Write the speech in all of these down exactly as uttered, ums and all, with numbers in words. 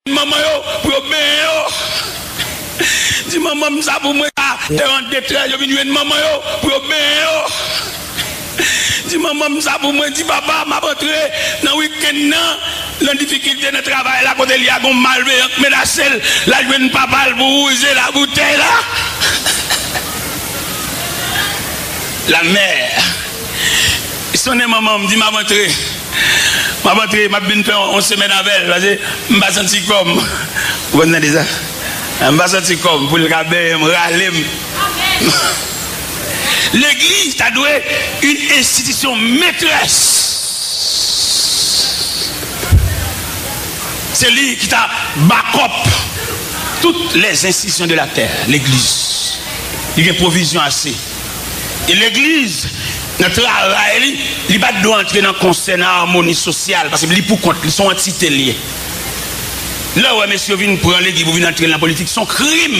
manman yo pou yo benyen yo. Di manman m sa pou mwen, sa, lè yo an detrès, yo vin jwenn manman yo pou yo benyen yo. Di manman m sa pou mwen, di papa, m ap antre nan wikenn nan, nan difikilte nan travay la, kote li a gon malveyan k menase l, l al jwenn papa l pou wouze laboutèy la. Lanmè. Sonnen manman m, di m ap antre. M ap antre, m ap vin fè yon, yon semèn avè l, paske m pa santi kò m. Ou konn tande sa? M pa santi kò m pou l ka benyen m, rale m. Legliz ta dwe yon enstitisyon metrès. Se li ki ta bakòp tout les institutions de la terre, legliz. Li gen pwovizyon ase. E legliz, nan travay li, li pa t dwe antre nan konsè, nan amoni sosyal, paske li pou kont li, se yon antite l ye. Lè w wè mesye yo vin pran legliz pou vin antre nan politik, se yon krim.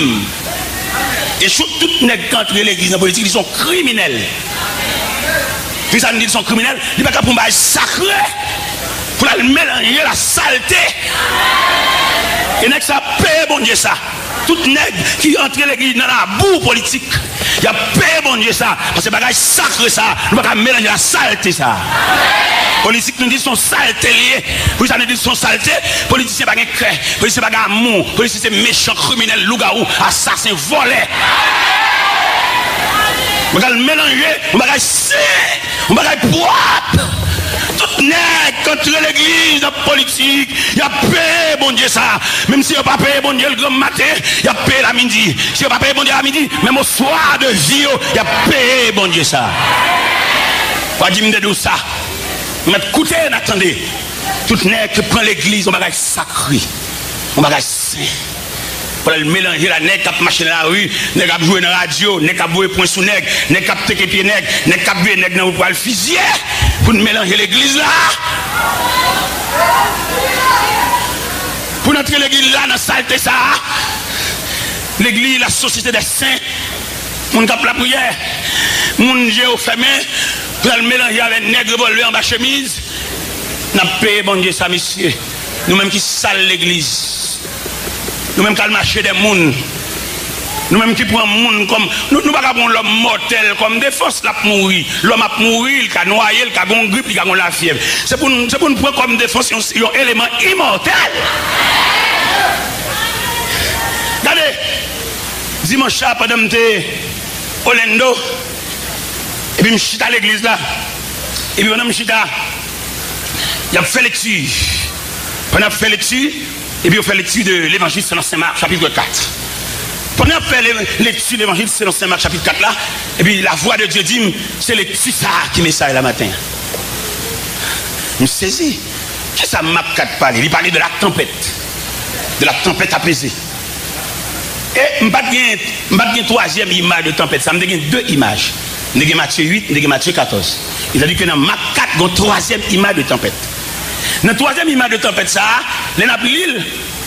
E chou-, tout nèg ki antre legliz nan politik, li se yon kriminèl. Poukisa n di l se yon kriminèl? Li pa ka pran yon bagay sakre pou l al melanje la salte. E nèg sa ap peye Bondye sa. Tout nèg ki antre legliz nan labou politik, y ap peye Bondye sa. Paske bagay sakre sa, nou pa ka melanje ak salte sa. Politik, nou di se yon salte l ye. Poukisa nou di se yon salte? Politisyen pa gen kè. Polisye pa gen amou. Polisye se mechan, kriminèl, lougawou, asasen, vòlè. Bagay melanje, yon bagay sen, yon bagay pwòp. Tout nèg k antre legliz nan politik, y ap peye Bondye sa. Menm si yo pa peye Bondye l granm maten, y ap peye l a midi. Si yo pa peye Bondye a midi, menm oswa de vi yo, y ap peye Bondye sa. W a di m te di w sa. Mèt koute n a tande. Tout nèg ki pran legliz, yon bagay sakre, yon bagay sen. Pou l al melanje la, nèg k ap mache nan lari, nèg k ap jwe nan radyo, nèg k ap voye pwen sou nèg, nèg k ap teke pye nèg, nèg k ap veye nèg nan wout pou al fizye, pou n melanje legliz la. Pou n antre legliz la nan salte sa a. Legliz, la société des saints. Moun k ap lapriyè, moun je yo fèmen, pral melanje avè nèg revòlvè anba chemiz. N ap peye Bondye sa, mesye. Nou menm ki sal legliz. Nou menm k al mache dèyè moun. Nou menm ki pran moun kòm, nou, nou pa ka pran yon lòm mòtèl kòm defans, l ap mouri. Lòm ap mouri, li ka nwaye, li ka gon grip, li ka gon lafyèv. Se pou n, se pou n pran kòm defans yon, yon eleman imòtèl. Gade, dimanch sa, pandan m te Orlando, epi m chita legliz la, epi pandan m chita, y ap fè lekti. Pandan y ap fè lekti, epi yo fè lekti de Levanjil selon Sen Mak, chapit kat. Pandan y ap fè le-, lekti Levanjil selon Sen Mak, chapit kat la, epi lavwa de Dye di m, se lekti sa a ki mesaj la maten an. M sezi. Kisa Mak kat pale? Li pale de la tempête. De la tempête apaisée. E m pa t gen, m pa t gen twazyèm imaj de tanpèt sa, m te gen de imaj. M te gen Matye uit, m te gen Matye katòz. Sètadi ke nan Mak kat, gen yon twazyèm imaj de tanpèt. Nan twazyèm imaj de tanpèt sa a, lè n ap li l,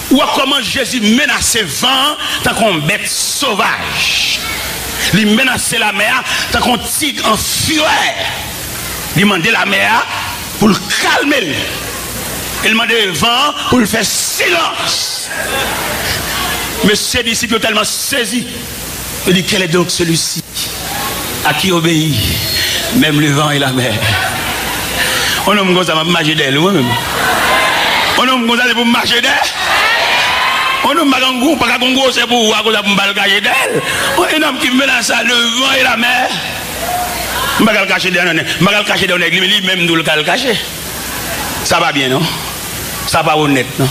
ou wè kòman Jezi menase van an tankou yon bèt sovaj. Li menase lamè a tankou yon tig an firè. Li mande lamè a pou l kalme l. E l mande van an pou l fè silans. Mesye, disip yo tèlman sezi. Yo di, quel est donc celui-ci à qui obéit même le vent et la mer? On nonm konsa, m ap mache dèyè l, wi, mwen menm. On nonm konsa, se pou m mache dèyè. On nonm pa ka gwo, pa ka gon gwosè pou ou a konsa pou m pa al kache dèyè l. On nonm ki menase le vent et la mer. M pa ka al kache dèyè, non, non. M pa ka al kache dèyè yon nèg, li, li menm tou l ka al kache. Sa pa byen, non. Sa pa onèt, non.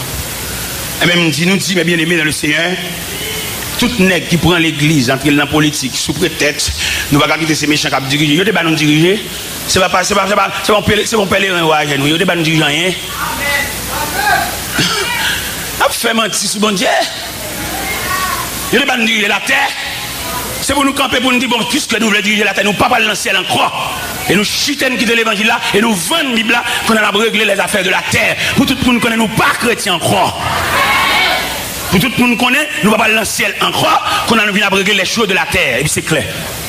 Ebyen, m di nou, di, mes bien-aimés dans le Seigneur, tout nèg ki pran legliz, antre l nan politik, sou pretèks, nou pa ka kite se mechan k ap dirije. Yo te ba nou dirije. Se pa, pa, se pa, se pa, se pa yon pele-, se pa yon pèleren yo ajenou. Yo te ba nou dirije anyen. N ap fè manti sou Bondye. Yo te ba nou dirije latè. Se pou nou kanpe pou nou di, bon, piske nou vle dirije latè, nou pa pral nan syèl ankò. E nou chite, n kite levanjil la, e nou vann Bib la, kounye a n ap regle les affaires de la terre. Pou tout moun konnen nou pa kretyen ankò. Pou tout moun konnen nou pa pral nan syèl ankò, kounye a nou vin ap regle les choses de la terre. Epi se klè.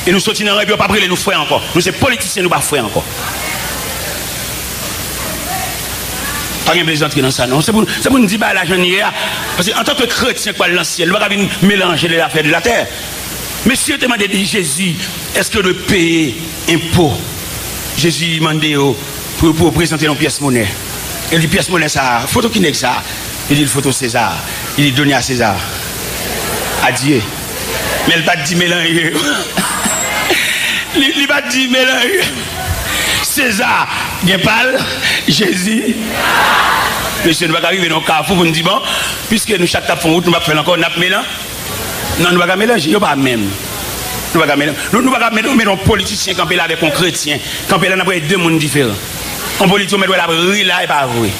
E nou soti nan ran, epi yo p ap rele nou frè ankò. Nou se politisyen, nou pa frè ankò. Pa gen plezantri nan sa, non. Se pou, se pou n di bagay la jan l ye a. Paske antanke kretyen k pral nan syèl, nou pa ka vin melanje les affaires de la terre. Mesye te mande Jezi, èske yo dwe peye enpo? Jezi mande yo pou, pou yo prezante yon pyès monè. E li di, pyès monè sa a, foto ki nèg sa a? Li di, foto Seza. Li di, donne à César. Adye. Men li pa t di melanje yo. Li, li pa t di melanje. Seza gen pa l, Jezi. Mesye, nou pa ka rive nan yon kafou pou n di, bon, piske nou chak t ap fè yon wout, nou p ap fè l ankò, n ap melan-, non, nou pa ka melanje, yo pa menm. Nou pa ka melan-, nou, nou pa ka met, met yon politisyen kanpe la avèk yon kretyen. Kanpe la, n ap wè de moun diferan. Yon politisyen, ou mèt wè l ap ri la, e pa vre.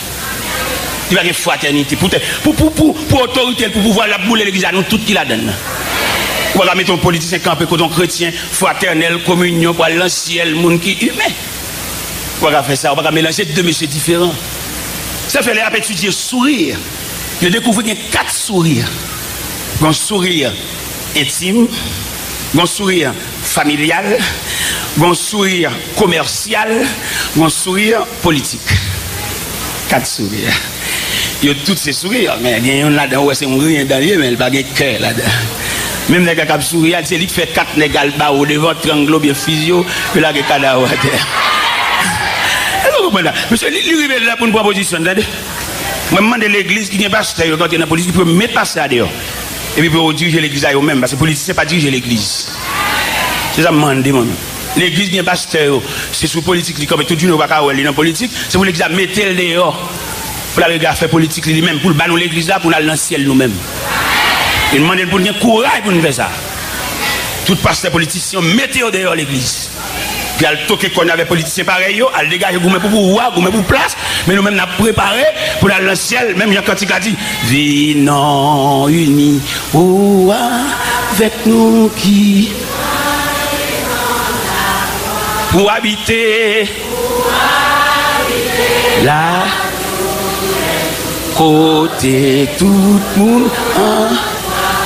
Li pa gen fratènite. Pou tè-, pou, pou, pou, pou otorite l, pou pouvwa l, l ap boule legliz la, nou tout ki ladann nan. Ou pa ka mete yon politisyen kanpe kote yon kretyen, fratènèl, kominyon, pral nan syèl, moun ki imen. Ou pa ka fè sa, ou pa ka melanje de mesye diferan. Sa fè lè y ap etidye souri, yo dekouvri gen kat souri. Gen yon souri entim, gen yon souri familyal, gen yon souri komèsyal, gen yon souri politik. Kat souri. Yo tout se souri, men gen youn ladan ou wè se yon griyen dan l ye, men li pa gen kè ladan. Menm nèg la k ap souri a, se li k fè kat nèg al bare w devan, trangle w, byen fiziye w, yo lage kadav ou atè. Èske w konprann la? Mesye, li, li rive lè pou n pran pozisyon n, tande. Mwen, m mande legliz ki gen pastè yo k antre nan politik pou yo met pastè a deyò. Epi pou yo dirije legliz la yo menm, paske politisyen pa dirije legliz. Se sa m mande, mwen. Legliz gen pastè yo, se sou politik li kanpe tout jounen, ou pa ka wè li nan politik, se pou legliz la mete l deyò. Pou l al regle afè politik li, li menm, pou l ba nou legliz la, pou n al nan syèl nou menm. E n mande l pou n gen kouraj pou n fè sa. Tout pastè politisyen, mete yo deyò legliz. Pou y al toke kòn avèk politisyen parèy yo, al degaje goumen pou pouvwa, goumen pou plas, men nou menm n ap prepare pou n al nan syèl, menm jan kantik la di, vin non ini ou avèk nou ki pou abite la kote tout moun an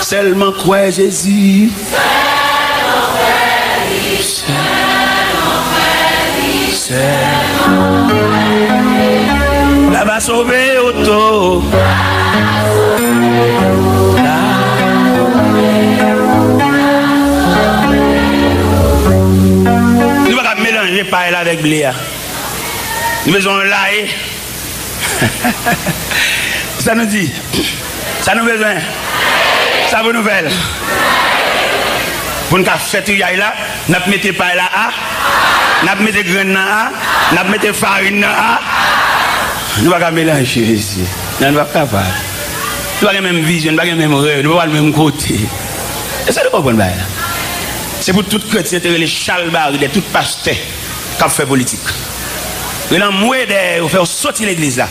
sèlman kwè Jezi. Sèl. La va sove oto. La. Nou pa ka melanje pay la avèk ble a. Nou bezwen yon laye. Sa nou di? Sa nou bezwen? Sa pou nou fè l? Pou n ka fè triyaj la, n ap mete pay la a, n ap mete grenn nan a, n ap mete farin nan a. Nou pa ka melanje, mesye. Non, nou pa kapab. Nou pa gen menm vizyon, nou pa gen menm rèv, nou pa pral menm kote. Èske nou konprann bagay la? Se pou tout kretyen te rele chalbari dè tout pastè k ap fè politik. Rele anmwe dèyè yo, fè yo soti legliz la.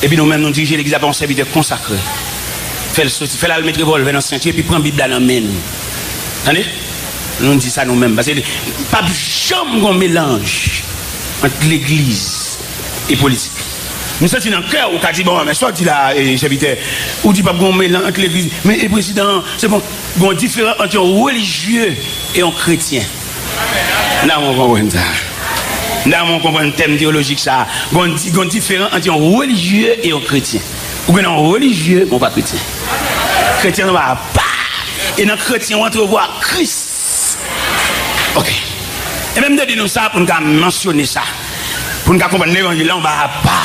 Epi nou menm, nou dirije legliz la pa yon sèvitè konsakre. Fè l soti, fè l al met revòlvè nan senti epi pran Bib la nan men l. Tande? Nou di sa nou menm. Paske p ap janm gen yon melanj ant legliz e politik. M santi nan kè w, ou ka di, bon, men sa w di la, e, sèvitè, ou di p ap gen yon melanj ant legliz, men e prezidan an, se bon, gen yon diferans ant yon relijye e yon kretyen. M ta renmen w konprann sa. M ta renmen w konprann tèm teyolojik sa a. Gen yon di-, gen yon diferans ant yon relijye e yon kretyen. Ou gen yon relijye, men w pa kretyen. Kretyen se yon bagay apa. E nan kretyen, w antrevwa Kris. Ok. E men m te di nou sa pou n ka mansyone sa. Pou n ka konprann levanjil la, yon bagay apa.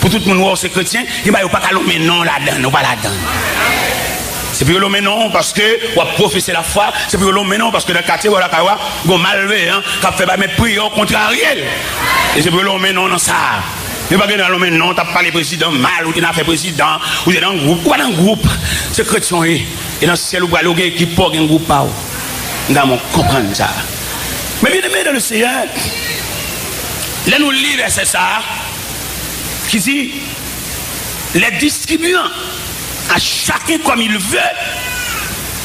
Pou tout moun wè w se kretyen, gen bagay yo pa ka lonmen non w ladan l, ou pa ladan l. Se pou yo lonmen non w paske w ap pwofese lafwa, se pou yo lonmen non w paske nan katye bò lakay ou a, gen yon malveyan k ap fè bagay, men priyè w kontrarye l. E se pou yo lonmen non w nan sa. Yo pa gen dwa lonmen non w, t ap pale prezidan mal, ou te nan afè prezidan, ou te nan gwoup, ou pa nan gwoup. Se kretyen w ye. E nan syèl ou prale, ou gen ekip pa w, gen gwoup pa w. M ta renmen w konprann sa. Men byeneme dan le Seyè, lè nou li vèsè sa a, ki di, les distribuant à chacun comme il veut,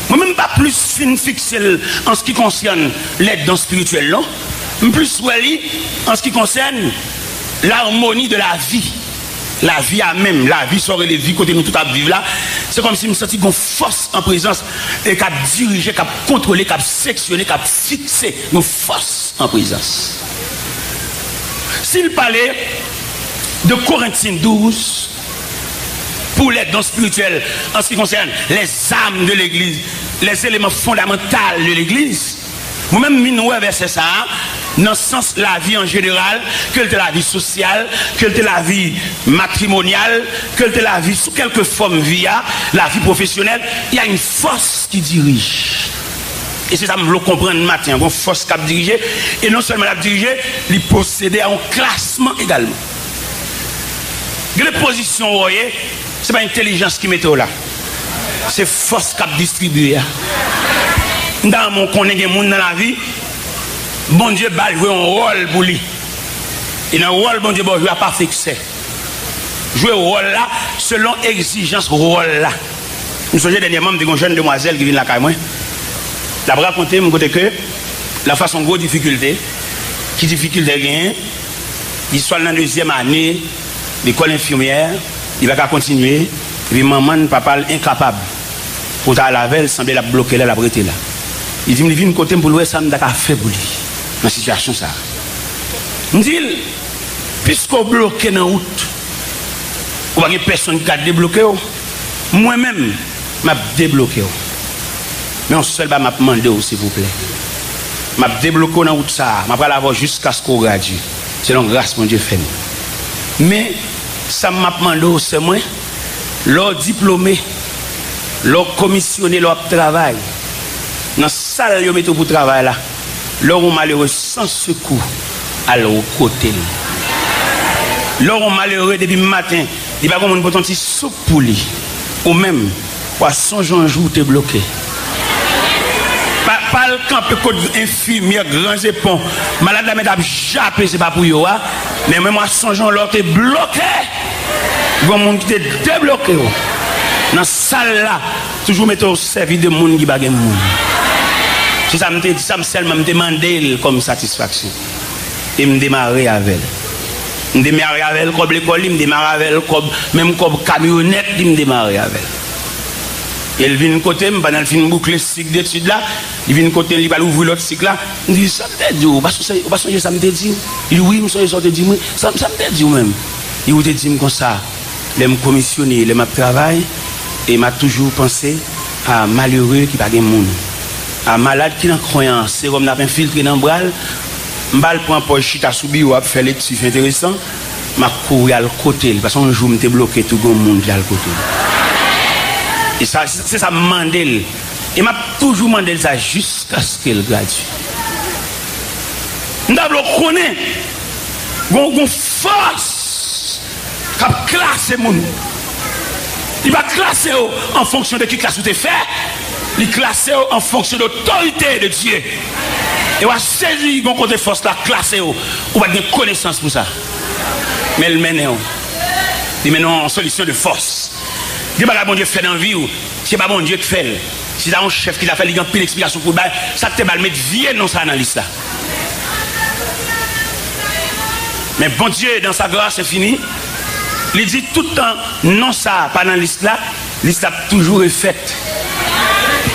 mwen menm m pa plis fin fikse l an ce qui concerne les dons spirituels, non. M plis wè li an ce qui concerne l'harmonie de la vie. Lavi a menm, lavi sa w rele vi kote nou tout ap viv la, se kòmsi m santi gon fòs an prezans e k ap dirije, k ap kontwole, k ap seksyone, k ap fikse, gon fòs an prezans. Si l pale, de Corinthiens douze, pour les dons spirituels en ce qui concerne les âmes de l'Église, les éléments fondamentaux de l'Église. Mwen menm, m vin wè vèsè sa a nan sans lavi an jeneral, ke l te lavi sosyal, ke l te lavi matrimonyal, ke l te lavi sou kèlke fòm vi a, lavi pwofesyonèl, il y a une force qui dirige. E se sa m vle w konprann maten an. Gon fòs k ap dirije, e non sèlman l ap dirije, li posede a yon klasman egalman. Gen de pozisyon w ye, se pa entèlijans ki mete w la. Se fòs k ap distribye a. M ta renmen w konnen gen moun nan lavi, Bondye ba l jwe yon wòl pou li. E nan wòl Bondye ba w jwe a, pa fè eksè. Jwe wòl la selon egzijans wòl la. M sonje dènyèman, m te gen yon jèn demwazèl ki vin lakay mwen. L ap rakonte m kote ke l ap fas yon gwo difikilte. Ki difikilte l genyen? Li swa l nan dezyèm ane lekòl enfimyè, li pa ka kontinye, epi manman l, papa l enkapab pou ta al avè l, sanble l ap bloke la, l ap rete la. Li di m li vin kote m pou l wè sa m ta ka fè pou li nan sitiyasyon sa a. M di l, piske w bloke nan wout, ou pa gen pèsonn ki ka debloke w, mwen menm, m ap debloke w. Men yon sèl bagay m ap mande w, silvouplè. M ap debloke w nan wout sa a. M ap pral avè w jiskaske w gradye, selon gras Bondye fè m. Men, sa m ap mande w, sè mwen, lè w diplome, lè w komisyone, lè w ap travay, nan sal yo mete w pou travay la, lè w wè yon malere san sekou, al kote l. Lè w wè yon malere depi maten, li pa gen moun pote yon ti soup pou li. Ou menm, w a sonje yon jou w te bloke. Pa, pa al kanpe kot enfimyè, gran zepon. Malad la mèt ap jape, se pa pou yo a. Men mwen, m a sonje yon lè w te bloke. Gon moun ki te debloke w. Nan sal la, toujou mete w sèvi de moun ki pa gen moun. Se sa m te di, sa m sèlman m te mande l kòm satisfaksyon. E m demare avè l. M demare avè l kòb lekòl li, m demare avè l kòb, menm kòb kamyonèt li, m demare avè l. E l vin kote m, pandan l fin boukle sik detid la, li vin kote m, li pral ouvri lòt sik la. M di, sa m te di w, ou pa sonje, ou pa sonje sa m te di w? Li di, wi, m sonje sa w te di m, wi. Sa, sa m te di w menm? Li di, ou te di m konsa, lè m komisyone, lè m ap travay, e m a toujou panse a malere ki pa gen moun, a malad ki nan kwen an, sewòm n ap enfiltre nan bra l, m ba l pran pòz chita sou biwo ap fè lekti enteresan, m ap kouri al kote l, paske yon jou m te bloke tou, gon moun ki al kote l. E sa, se sa m mande l. E m ap toujou mande l sa jiskaske l gradye. M ta vle w konnen, gon, gon fòs k ap klase moun. Li pa klase w an fonksyon de ki klas ou te fè, li klase w an fonksyon de otorite de Dye. E w a sezi gon kote fòs la klase w, ou pa t gen konesans pou sa. Men l mennen w. Li mennen w an solisyon de fòs. Gen bagay Bondye fè nan vi w, se pa Bondye k fè l. Si ta yon chèf ki ta fè l, li gen anpil eksplikasyon pou l bay. Sa k te ba l met vye non sa a nan lis la. Men Bondye, dans sa grâce infinie, li di tout tan non sa a pa nan lis la, lis la ap toujou refèt.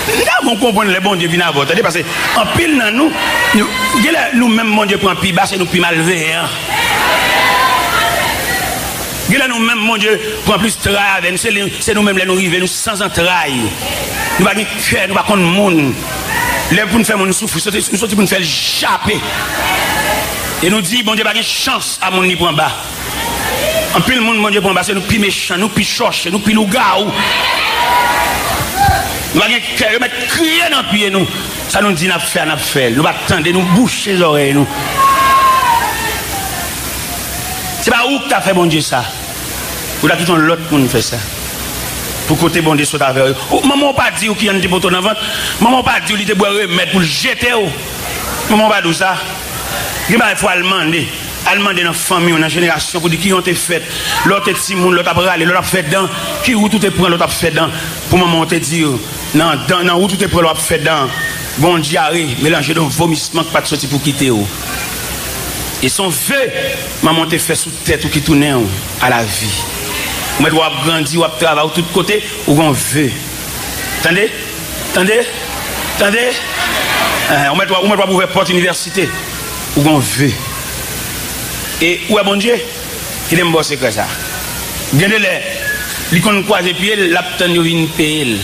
M ta bon konprann lè Bondye vin avè w, tande, paske anpil nan nou, nou, genlè nou menm Bondye pran pi ba, se nou pi malveyan. Genlè nou menm Bondye pran plis tray avè n, se li, se nou menm lè nou rive, nou san zantray. Nou pa gen kè, nou pa konn moun. Lè pou n fè moun soufri, soti, nou soti pou n fè l jape. E nou di, Bondye pa gen chans a moun li pran ba. Anpil moun Bondye pran ba, se nou pi mechan, nou pi chòche, nou pi lougawou. Nou pa gen kè, yo mèt kriye nan pye nou. Sa nou di n ap fè a, n ap fè l. Nou pa tande, nou bouche zòrèy nou. Se pa ou k ta fè Bondye sa. Ou ta kite yon lòt moun fè sa. Pou kote Bondye sot avè w. Ou, manman w pa di w ki yonn te pote w nan vant. Manman w pa di w li te bwè remèd pou l jete w. Manman w pa di w sa. Gen bagay fò w al mande. Al mande nan fanmi w, nan jenerasyon, pou di ki jan w te fèt. Lè w te timoun, lè w t ap rale, lè w t ap fè dan, ki wout ou te pran lè w t ap fè dan. Pou manman w te di w, nan dan, nan wout ou te pran lè w ap fè dan, gen yon dyare melanje de vomisman ki pa t soti pou kite w. E se yon ve manman w te fè sou tèt ou ki tounen w a lavi. Ou mèt wè w ap grandi, w ap travay, ou tout kote, ou gen yon ve. Tande? Tande? Tande? Eh, ou mèt w ap, ou mèt w ap ouvè pòt inivèsite. Ou gen yon ve. E ou wè Bondye? Kite m ba w sekrè sa. Gen de lè, li konn kwaze pye l, l ap tann yo vin peye l.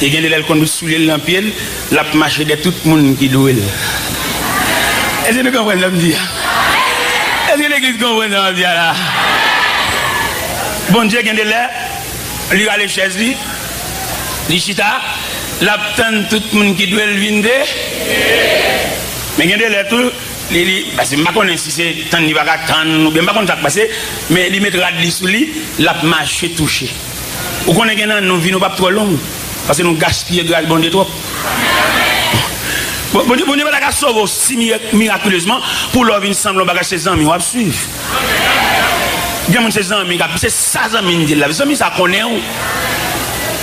E gen de lè, l konn soulye l nan pye l, l ap mache dèyè tout moun ki dwe l. Èske nou konprann sa m di a? Èske legliz konprann sa m ap di a la? Bondye, gen de lè, li rale chèz li, li chita, l ap tann tout moun ki dwe l vin de. Men gen de lè tou, li, li, paske m pa konnen si se tann li pa ka tann, oubyen m pa konn sa k pase, men li met rad li sou li, l ap mache touche. Ou konnen gen nan nou, vi nou p ap twò long, paske nou gaspiye gras Bondye twòp. Bon, Bondye, Bondye pa ta ka sove w si mirak-, mirakilezman, pou lè w vin sanble yon bagay, se zanmi w ap swiv. Gen moun se zanmi k ap, se sa zanmi n di l la. Zanmi sa konnen w.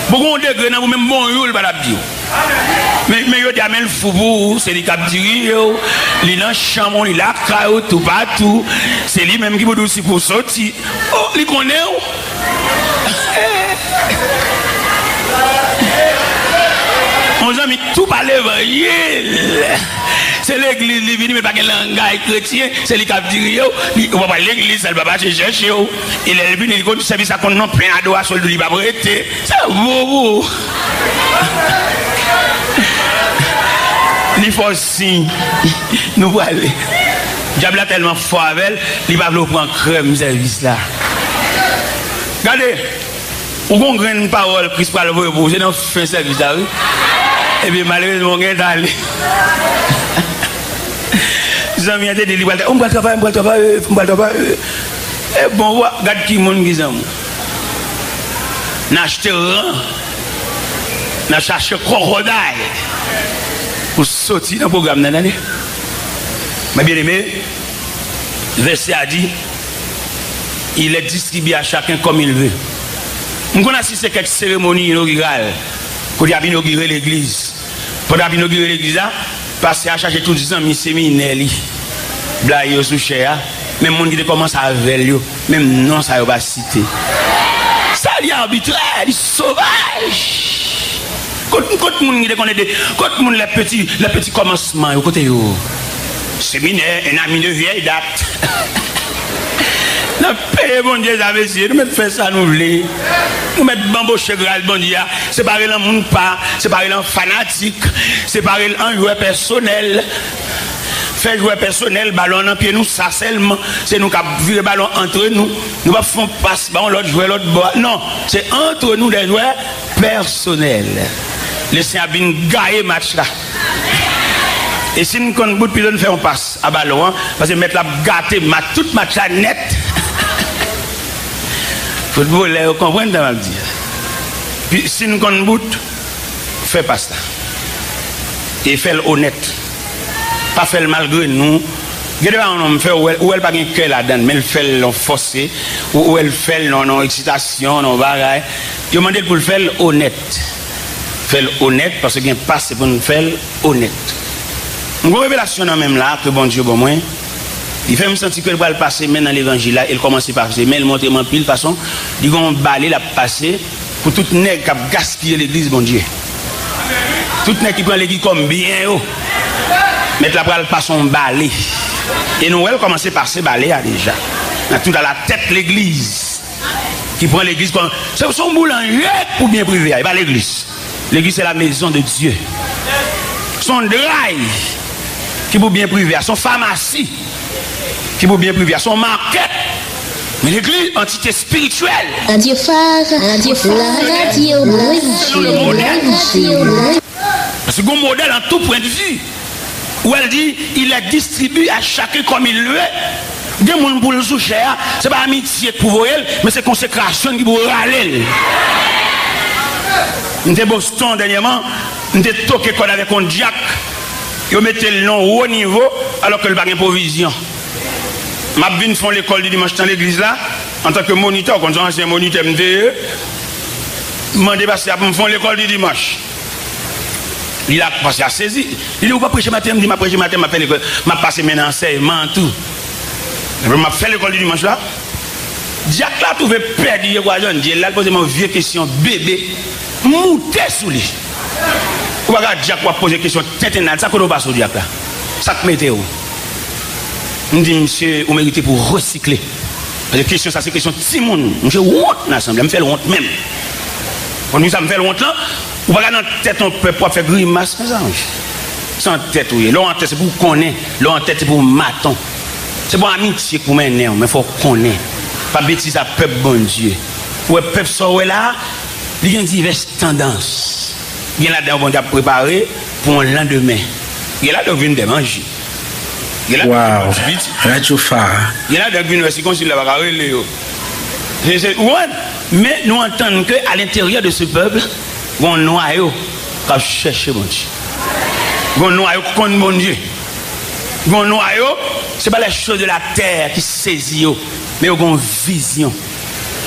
Bon, gen yon degre nan ou menm, bonjou l pa t ap di w. Men, men yo di a, men l fou pou ou, se li k ap dirije w, li nan chanm ou, li lakay ou, toupatou, se li menm ki pou di w si pou w soti. Oh, li konnen w. Yon zanmi tou pa levanjil. Se legliz li vini, men pa gen langay kretyen, se li k ap dirije w. Li, ou pa pral legliz, sa l pa mache chèche w. E lè l vini, li konn sèvis la konn non plen adorasyon, li p ap rete. Sa bobo. Li fè w siy. Nou prale. Dyab la tèlman fò avè l, li pa vle w pran krèm sèvis la. Gade, ou gon grenn pawòl Kris pral voye pou ou, se nan fen sèvis la, wi. Epi malerezman, ou gentan ale. Zanmi an te di li pral, oh, m pral travay, m pral travay, m pral travay. E bon, wa, gad ki moun ki zanmi w. N achte ran, n ap chache kòkòday pou soti nan pwogram nan, tande. Mes bien-aimés, vèsè a di, il est distribué à chacun comme il veut. M konn asiste kèk seremoni inogiral, kote y ap inogire legliz. Pandan y ap inogire legliz la, pastè a chache tout zanmi seminè li, blayi yo sou chè a, menm moun ki te kòmanse avè l yo, menm non sa yo pa site. Sa li arbitrè, li sovaj. Kot, kot moun ki te konnen de, kot moun les petits, les petits kòmansman yo, kote yo? Seminè, un ami de vieille date. N ap peye Bondye sa, mesye. Nou mèt fè sa nou vle. Nou mèt banboche gras Bondye a. Separe l an moun pa, separe l an fanatik, separe l an jwè pèsonèl. Fè jwè pèsonèl, balon an nan pye nou, sa sèlman. Se nou k ap vire balon antre nou. Nou p ap fè yon pas ba yon lòt jwè lòt bò a. Non, se antre nou, dè jwè pèsonèl. Lesenyè ap vin gaye match la. E si n konn bout, pito n fè yon pas a balon an, paske mèt la ap gate match, tout match la nèt. Foutbolè yo konprann sa m ap di a. Pi, si n konn bout, fè pas la. E fè l onèt. Pa fè l malgre nou. Gen de bagay yon nonm fè, ou wè, ou wè l pa gen kè ladan l, men l fè l yon fòse, ou, ou wè l fè l nan, nan eksitasyon, nan bagay. Yo mande l pou l fè l onèt. Fè l onèt, paske gen pas, se pou n fè l onèt. M gon revelasyon nan men m la, ke Bondye ban mwen. Li fè m santi ke l pral pase men nan levanjil la, e l kòmanse pase men, l montre m anpil fason. Li gon bale l ap pase pou tout nèg k ap gaspiye legliz Bondye. Tout nèg ki pran legliz kòm byen yo. Mèt la pral pase yon bale. E nou wè l kòmanse pase bale a deja. Nan tout a la tèt legliz. Ki pran legliz kòm, se, se yon boulanje pou byen prive a, e pa legliz. Legliz se la maison de Dieu. Se yon dray ki pou byen prive a, se yon famasi ki pou byen prive a, se yon makèt. Men legliz, antite espirityèl. Radio Phare, Radio Phare, la radio, la radio. Paske gon modèl an tou pwen de vi. Ou wè l di, il est distribué à chacun comme il veut. Gen moun pou l sou chè a, se pa amitye k pou voye l, men se konsekrasyon ki pou rale l. M te Boston dènyèman, m te toke kòd avèk yon dyak, yo mete l nan wo nivo, alò ke l pa gen pwovizyon. M ap vin fè yon lekòl di dimanch nan legliz la, antanke monitè, ou konn se yon ansyen monitè m te ye, m mande pastè a pou m fè yon lekòl di dimanch. Li la, pastè a sezi. Li di, "Ou pa preche maten?" M di, "M ap preche maten, m ap fè lekòl, m ap pase men nan ansèyman an tou." Epi m ap fè lekòl di dimanch la. Dyak la twouve pèdi je kwaze an dyèl la, li poze m yon vye kesyon bebe. M moute sou li. Ou pa ka dyak w ap poze kesyon tentennad, sa kote w pase w dyak la? Sa k mete w? M di, "Misye, ou merite pou resikle." Paske kesyon sa, se kesyon timoun. Misye wont nan asanble a, m fè l wont menm. Konn kisa m fè l wont lan? Ou pa ka nan tèt yon pèp, w ap fè grimas, mezanmi. Se an tèt ou ye. Lè w an tèt, se pou w konnen. Lè w an tèt, se pou w maton. Se pa amitye k pou mennen w, men fò w konnen. Pa betize a pèp Bondye. Ou wè pèp sa w wè la a, li gen divès tandans. Gen ladan yo Bondye ap prepare pou yon landemen. Gen ladan yo vin dè manje. Gen ladan yo vin Wow. Ti piti. Radyo Fa. Gen ladan yo vin wè si konsil la pa ka rele yo. Se, se, ou konprann? Men nou antann ke à l'intérieur de ce peuple, gen yon nwayo k ap chèche Bondye. Gen yon nwayo k konn Bondye. Gen yon nwayo, se pa les choses de la terre ki sezi yo, men yo gen yon vizyon.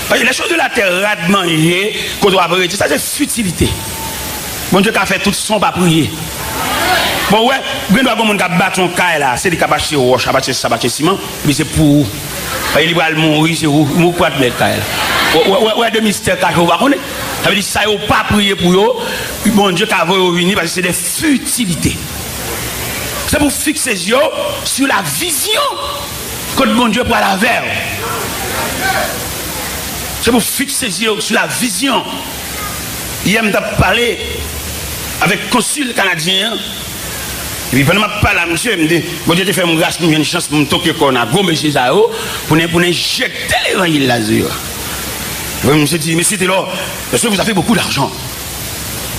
Paske les choses de la terre, rad manje, kote w ap rete, sa se fitilite. Bondye ka fè tout san w pa priye. Bon, wè, gen dwa gen moun k ap bati yon kay la, se li k ap achte wòch, ap achte sa, ap achte siman, epi se pou ou. Paske li pral mouri, se ou, ou pral mèt kay la. Wè, wè, wè, wè de mistè kache ou pa konnen. Sa vle di sa yo pa priye pou yo, Bondye ka voye yo vini paske se de fitilite. Se pou fikse zye w sou la vizyon. Kot Bondye pral avè w. Se pou fikse zye w sou la vizyon. Yè m t ap pale avèk konsil kanadyen an. Epi pandan m ap pale a misye, m di, Bondye te fè m gras pou m jwenn chans pou m toke kò nan gwo mesye sa yo, pou n, pou n enjekte levanjil la sou yo. Epi misye di, Monsieur Taylor, est-ce que vous avez beaucoup d'argent?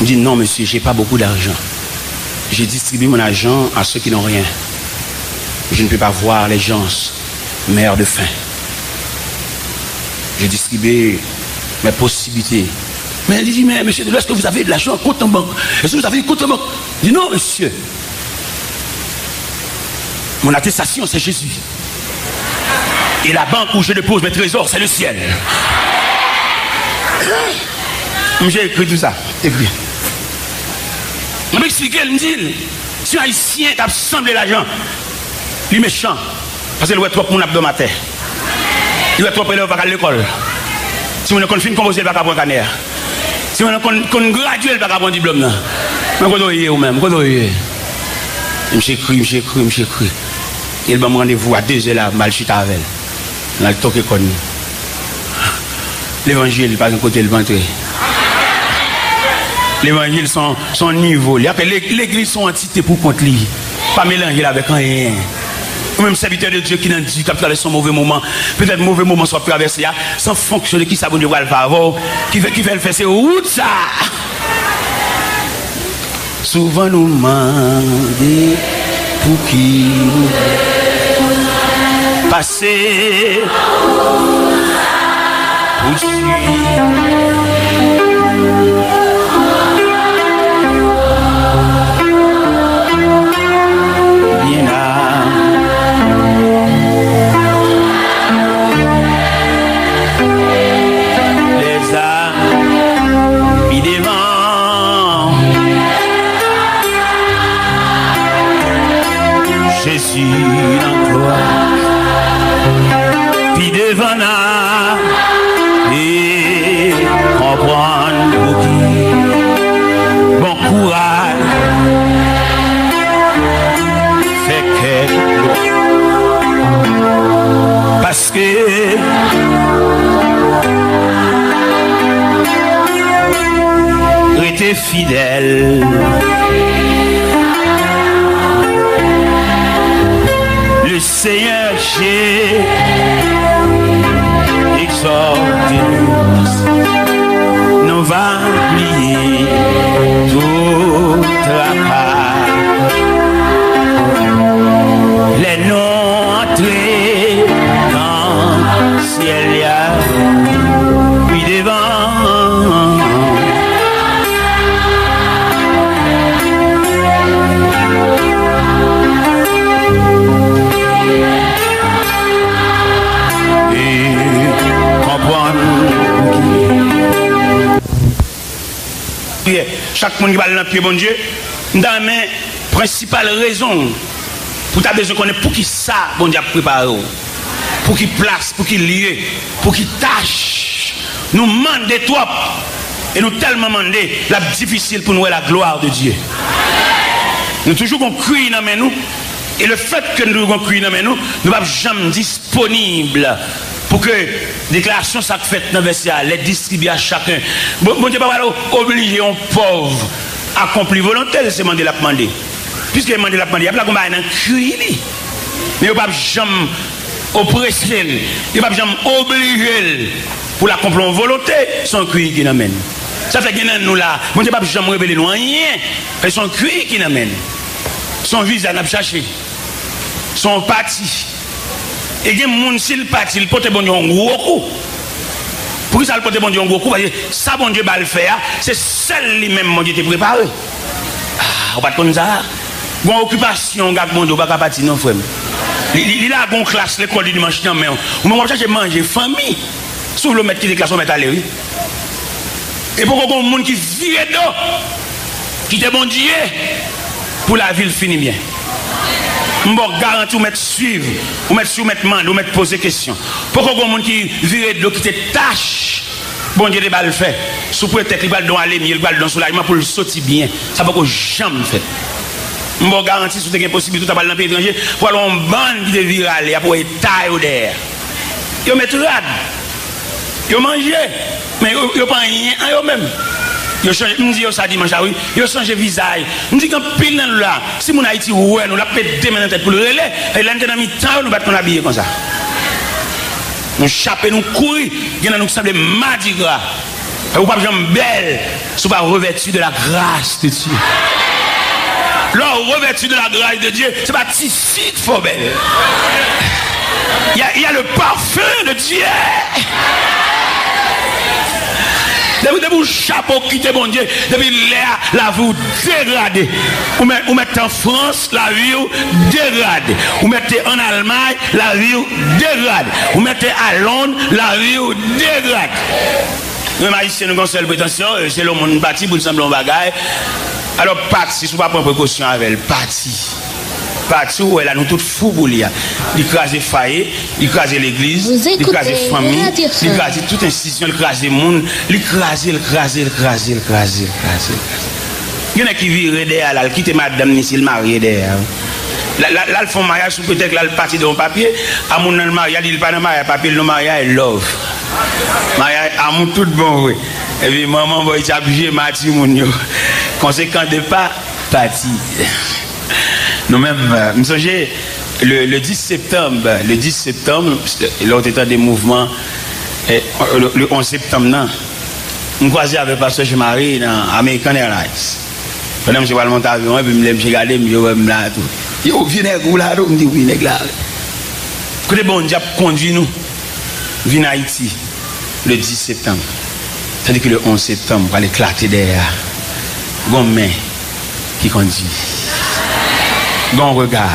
M di, Non, monsieur, j'ai pas beaucoup d'argent. Je distribue mon argent à ceux qui n'ont rien. Je ne peux pas voir les gens meurent de faim. Je distribue mes possibilités. Mais il dit, Mais monsieur, est-ce que vous avez de l'argent, compte en banque? Est-ce que vous avez un compte en banque? Je dis, Non, monsieur. Mon attestation, c'est Jésus. Et la banque où je dépose mes trésors, c'est le ciel. Misye ekri tout sa. Ekri. M ap eksplike l, m di l, si yon Ayisyen t ap sanble lajan, li mechan. Paske l wè twòp moun ap dòmi atè. Li wè twòp elèv pa ka al lekòl. Timoun nan konn fin konpoze, l pa ka pran kanè a. Timoun nan konn, konn gradye, l pa ka pran diplòm nan. Men kote w ye ou menm? Kote w ye? Misye ekri, misye ekri, misye ekri. E l ban m randevou a dezè la, m al chita avè l. N al toke kòn li. Levanjil pa gen kote l pa antre. Levanjil se yon, se yon nivo li. Apre, le-, legliz se yon antite pou kont li. Pa melanje l avèk anyen. Ou menm sèvitè de Dye ki nan di, k ap travèse yon move moman, petèt move moman sa w ap travèse a, se an fonksyon de kisa Bondye pral fè avè w, ki fè, ki fè l fè se wout sa a. Souvan nou mande pouki nou pase pou swi. Byen la. Lèzam pi devan. Jezi nan glwa. Pi devan n a e konprann pouki. Bon kouraj. Fè kè. Paske rete fidèl. Le Seigneur Dieu exhorte nous. Nou va bliye tout traka. Lè nou antre nan syèl la, pi devan. E konprann. Priyè. Chak moun ki pral nan pye Bondye, m ta renmen prensipal rezon pou w ta bezwen konnen poukisa Bondye ap prepare w. Pou ki plas, pou ki lye, pou ki tach. Nou mande twòp. E nou tèlman mande, l ap difisil pou n wè la gloire de Dieu. Nou toujou gon kwi nan men nou. E lefètke nou gen yon kwi nan men nou, nou p ap janm disponib pou ke deklarasyon sa k fèt nan vèsè a, les distribuer à chacun. Bon, Bondye pa pral oblije yon pòv akonpli volonte l, se mande l ap mande. Piske mande l ap mande, y ap lage yon bagay nan kwi li. Men yo p ap janm oprese l. Yo p ap janm oblije l pou l akonpli yon volonte, se yon kwi ki nan men l. Sa fè gen nan nou la, Bondye p ap janm revele nou anyen. Paske se yon kwi ki nan men l. Se yon viza n ap chache. Se yon pati. E gen moun, si l pati, l pote Bondye yon gwo kou. Poukisa l pote Bondye yon gwo kou? Paske sa Bondye ba l fè a, se sèl li menm Bondye te prepare. Ah, ou pa t konn sa? Gon okipasyon w gen ak Bondye, ou pa ka pati non, frè m. Li, li, li lage yon klas lekòl dimanch nan men w. Ou menm w ap chache manje fanmi. Si w vle w mèt kite klas, w mèt ale, wi. E poko gon moun ki vire do, kite Bondye, pou lavi l fini byen. M ba w garanti, ou mèt swiv, ou mèt swiv, ou mèt mande, ou mèt poze kesyon. Poko gon moun ki vire do, kite tach Bondye te ba l fè, sou pretèks li pral don alemye, li pral don soulajman pou l soti byen. Sa poko janm fèt. M ba w garanti, si w te gen posiblite, w ta pral nan peyi etranje, pral wè yon bann ki te vire ale, y ap wè eta yo dèyè. Yo met rad. Yo manje. Men yo, yo pa anyen an yo menm. Yo chanje, m di yo sa dimanch la, wi. Yo chanje vizaj. M di gen anpil nan nou la, si moun Ayiti wè nou, l ap met de men nan tèt pou l rele. E lè n te nan mitan yo, nou pa t konn abiye konsa. Nou chape, nou kouri. Gen nan nou ki sanble madigra. Ou p ap janm bèl si w pa revèti de la grâce de Dieu. Lè w revèti de la grâce de Dieu, se pa tifi k fè w bèl. Il y a, il y a le parfum de Dieu. Depi, depi w chape, w kite Bondye, depi lè a, lavi w degrade. Ou mèt, ou mèt an Frans, lavi w degrade. Ou mèt te ann Almay, lavi w degrade. Ou mèt te a Lond, lavi w degrade. Nou menm Ayisyen, nou gen yon sèl pretansyon, e, se lè yon moun pati pou l sanble yon bagay. Alò, pati, si w pa pran prekosyon avè l, pati. Pati, ou wè la, nou tout fou pou li a. Li kraze fwaye, li kraze legliz, li kraze fanmi, li kraze tout enstitisyon, li kraze moun, li kraze, li kraze, li kraze, li kraze, li kraze, li kraze. Gen nèg ki vire dèyè l, al kite madanm ni si l marye dèyè a. L al, l al, l al fè yon maryaj sou pretèks l al pati de yon papye, a moun nan l marye a, li, li pa nan maryaj, papye l nan maryaj, love. Maryaj, amou tout bon vre. Epi manman bòy ti ap jema timoun yo. Konsekan de pa, pati. Nou menm, euh, m sonje, le, le dis septanm, le dis septanm, lè w te tande mouvman, eh, le, le onz septanm nan, m kwaze avèk pastè Jean-Marie nan American Airlines. Pandan misye pral monte avyon an, epi m lè misye gade, misye wè m la tou. Yo, vye nèg ou la tou? M di, wi, nèg la. Kote Bondye ap kondui nou vin Ayiti le dis septanm. Tandis que le onze septembre pral eklate dèyè a. Gon men ki kondi. Gon rega.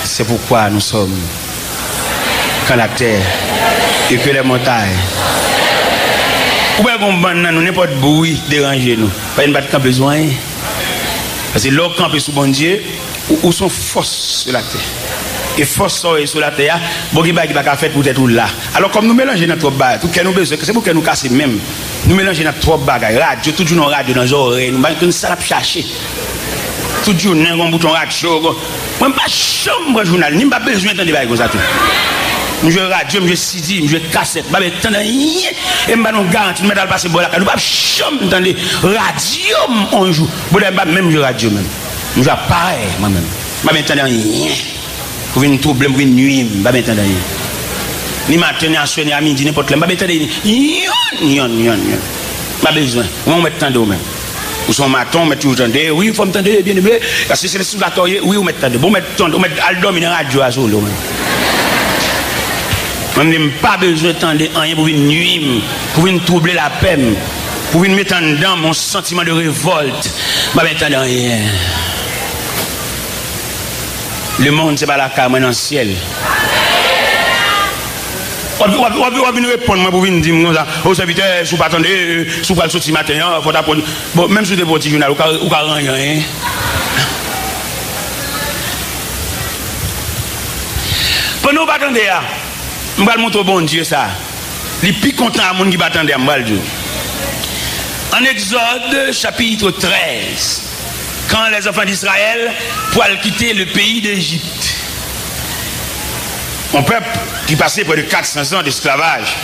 C'est pourquoi nous sommes quand la terre et que les montagnes. Ou wè gon bann nan nou, nenpòt bri deranje nou. Paske nou pa t kanpe sou anyen. Paske lè w kanpe sou Bondye, ou, ou se yon fòs sou latè. E fòs sa w ye sou latè a, bon, gen bagay ki pa ka fèt poutèt ou la. Alò, kòm nou melanje nan twòp bagay, pou kè nou bezwen, se pou kè nou kase menm. Nou melanje nan twòp bagay. Radyo, tout jounen yon radyo nan zòrèy nou, pa konn sa n ap chache. Tout jounen yon bouton radyo. Mwen, m pa janm pran jounal, ni m pa bezwen tande bagay konsa tou. M jwe radyo, m jwe C D, m jwe kasèt, m pa bezwen tande anyen. E m ba nou garanti, nou mèt al pase bò lakay, nou p ap janm tande radyo m yon jou. Bon, dayè, m pa menm jwe radyo menm. M jwe aparèy, mwen menm. M pa bezwen tande anyen. Pou vin twouble m, pou vin nui m, m pa bezwen tande anyen. Ni maten, ni aswè, ni a midi, nenpòt lè, m pa bezwen tande yonn, yonn, yonn, yonn. M pa bezwen. Ou menm ou mèt tande ou menm. Ou se yon maton, ou mèt toujou tande. Wi, fò m tande, byeneme. Paske se sou latè w ye, wi, ou mèt tande. Bon, ou mèt tande, ou mèt al dòmi nan radyo a sou ou menm. Mwen, m pa bezwen tande anyen pou vin nui m, pou vin twouble lapè m, pou vin met anndan m yon santiman de revòlt. M pa bezwen tande anyen. Lemonn, se pa lakay mwen, nan syèl. W ap, w ap, w ap, w ap vin reponn mwen pou vin di m konsa, o sèvitè, si w pa tande, si w pral soti maten an, fò w ta pran. Bon, menm si w te pran ti jounal, ou ka, ou ka ranyen anyen. Pandan w pa tande a, m pral montre w Bondye sa. Li pi kontan a moun ki pa tande a, m pral di w. An Egzòd, chapitre treize, Quand les enfants d'Israël pral kite le pays d'Égypte. Un peuple qui passait près de quatre cents ans d'esclavage.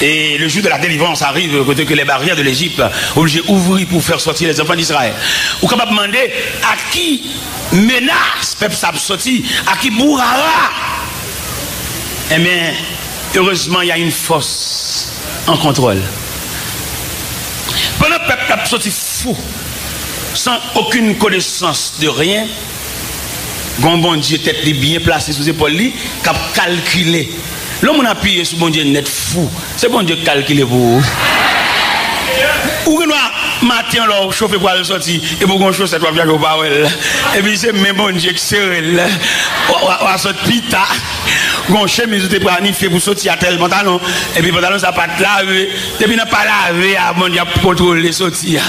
Et le jour de la délivrance arrive, kote ke les barrières de l'Égypte obligé ouvrir pour faire sortir les enfants d'Israël. Ou kapab mande, a ki menas pèp sa ap sòti, a ki bourara? Ebyen, erezman, y a une force en contrôle. Pandan pèp la ap sòti fou, sans aucune connaissance de rien, gon Bondye tèt li byen plase sou zepòl li, k ap kalkile. Lè yon moun apiye sou Bondye nèt fou, se Bondye k kalkile pou ou. Ou gen dwa maten an lè w chofe pral sòti, epi w gen yon chosèt w ap chache w pa wè l. Epi se men Bondye k sere l. W a, w a, w a sot pita. Gon chemiz ou te planifye pou soti a tèl pantalon. Epi pantalon sa pa t lave. Depi nan pa lave a, Bondye ap kontwole soti a.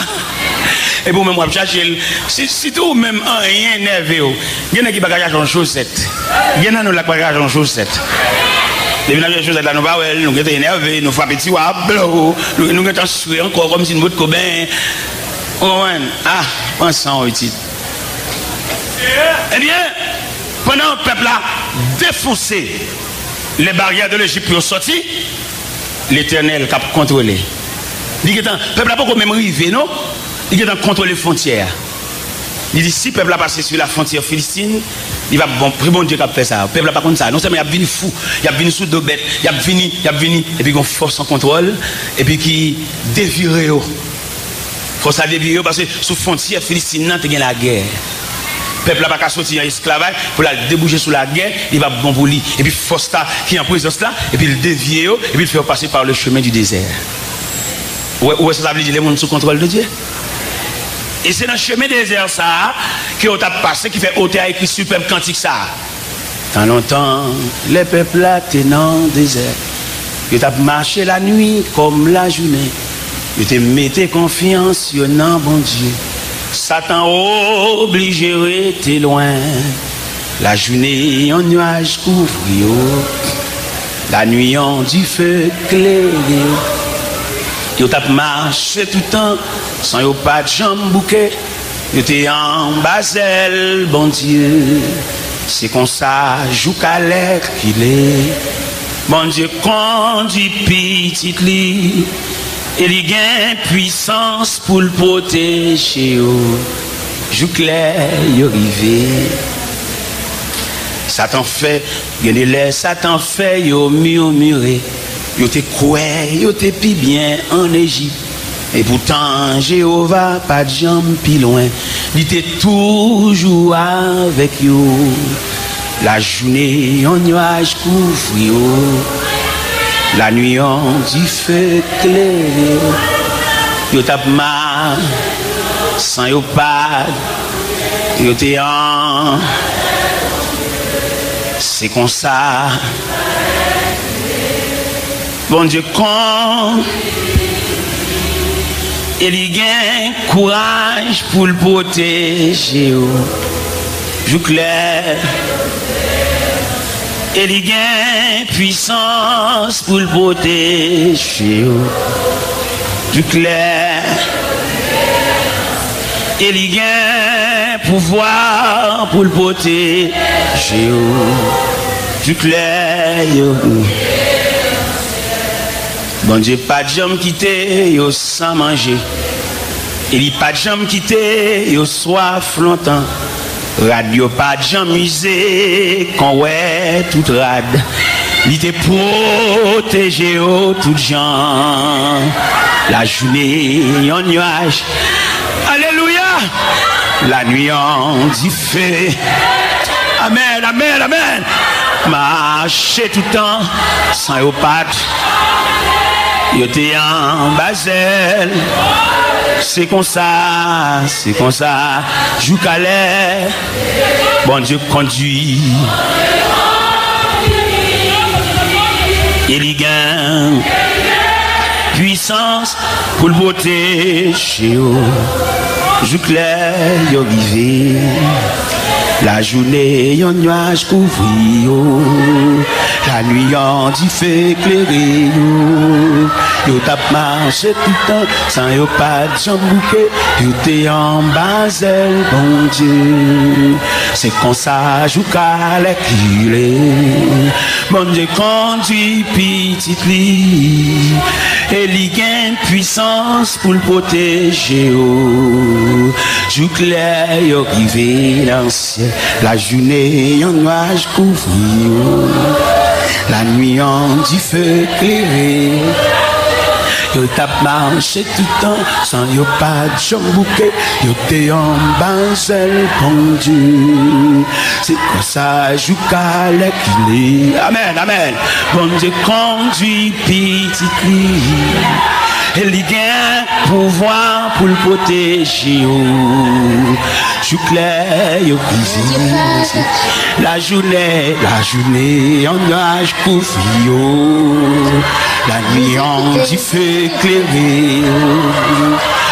Epi ou menm w ap chache l. Si, sitou ou menm anyen nève w. Gen nèg ki pa ka chache yon chosèt. Gen nan nou la k pa ka chache yon chosèt. Depi n ap chache chosèt la, nou pa wè l, nou gentan enève, nou frape tiwa, blow, nou, nou gentan swe ankò kòmsi nou potko benyen. Ou konprann? Ah, pran san w isit. Ebyen, pandan pèp la defonse les barrières de l'Égypte pou yo sòti, Letènèl k ap kontwole. Li gentan, pèp la poko menm rive non, li gentan kontwole fwontyè a. Li di, si pèp la pase sou la fwontyè Filistin, li va bon, se Bondye k ap fè sa. Pèp la pa konn sa. Non sèlman y ap vini fou, y ap vini sou do bèt, y ap vini, y ap vini, epi gon fòs an kontwòl, epi ki devire yo. Fòs la devire yo, paske sou fwontyè Filistin nan te gen lagè. Pèp la pa ka soti an esklavaj pou l al debouche sou lagè, li p ap bon pou li. Epi fòs la ki an prezans la, epi l devye yo, epi l fè yo pase par le chemin du désert. Ou wè, ou wè sa sa vle di, lè moun sou kontwòl de Dye? E se nan chemen dezè sa a ke yo t ap pase, ki fè otè a ekri sou pèp kantik sa a. Tan lontan, lè pèp la te nan dezè, yo t ap mache lanwi kòm lajounen. Yo te mete konfyans yo nan Bondye. Satan oblije rete lwen. Lajounen, yon nyaj kouvri yo. Lanwi, yon dife klere yo. Yo t ap mache toutan, san yo pa t janm bouke. Yo te anba zèl Bondye. Se konsa, jouk alèkile, Bondye kondui pitit li, e li gen pwisans pou l pwoteje yo jouk lè yo rive. Satan fè, gen de lè Satan fè yo mimire. Yo te kwè yo te pi byen ann Ejip. Epoutan, Jewova pa t janm pi lwen. Li te toujou avèk yo. Lajounen, yon nyaj kouvri yo. Lanwi, yon dife klere yo. Yo t ap ma-, san yo pa, yo te an-, se konsa. Bondye kon-, e li gen kouraj pou l pwoteje w. Jouk lè, e li gen pwisans pou l pwoteje w. Jouk lè, e li gen pouvwa pou l pwoteje w. Jouk lè yo. Bondye pa t janm kite yo san manje, e li pa t janm kite yo swaf lontan. Rad yo pa t janm ize kon wè tout rad. Li te pwoteje yo tout jan. Lajounen, yon nyaj. Alelouya! Lanwi, yon dife. Amèn, amèn, amèn. Mache toutan, san yo pa t. Yo te anba zèl. Se konsa, se konsa, jouk alè, Bondye kondui. E li gen pwisans pou l pwoteje yo jouk lè yo rive. Lajounen, yon nyaj kouvri yo. Lanwi an dife klere yo. Yo t ap mache toutan san yo pa t janm bouke. Yo te anba zèl Bondye. Se konsa jouka lè ki lè Bondye kondui pitit li. E li gen pwisans pou l pwoteje yo. Jouk lè yo rive nan syèl. Lajounen, yon nwaj kouvri yo. Lanwi, yon dife klere. Yo t ap mache toutan, san yo pa t janm bouke. Yo te anba zèl Bondye. Se konsa, jouka lè ki lè. Amèn, amèn. Bondye kondui pitit li. E li gen pouvwa pou l pwoteje yo. Jouk lè yo rive. Lajounen, lajounen, yon nwaj kouvri yo. Lanwi, yon dife klere yo.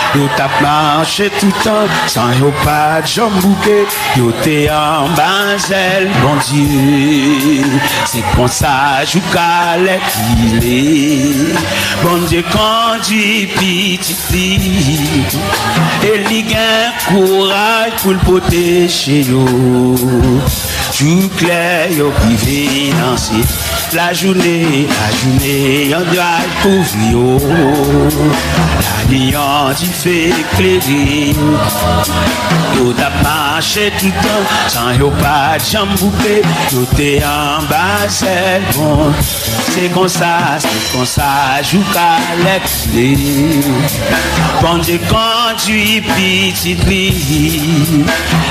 Yo t ap mache toutan, san yo pa t janm bouke. Yo te anba zèl Bondye. Se konsa, jouka lè ki lè. Bondye kondui pitit li. E li gen kouraj pou l pwoteje yo. Jouk lè yo rive nan syèl. Lajounen, lajounen, yon nwaj kouvri yo. Lanwi, yon dife klere yo. Yo t ap mache toutan, san yo pa t janm bouke. Yo te anba zèl Bondye. Se konsa, se konsa, jouka lè ki lè. Bondye kondui pitit li.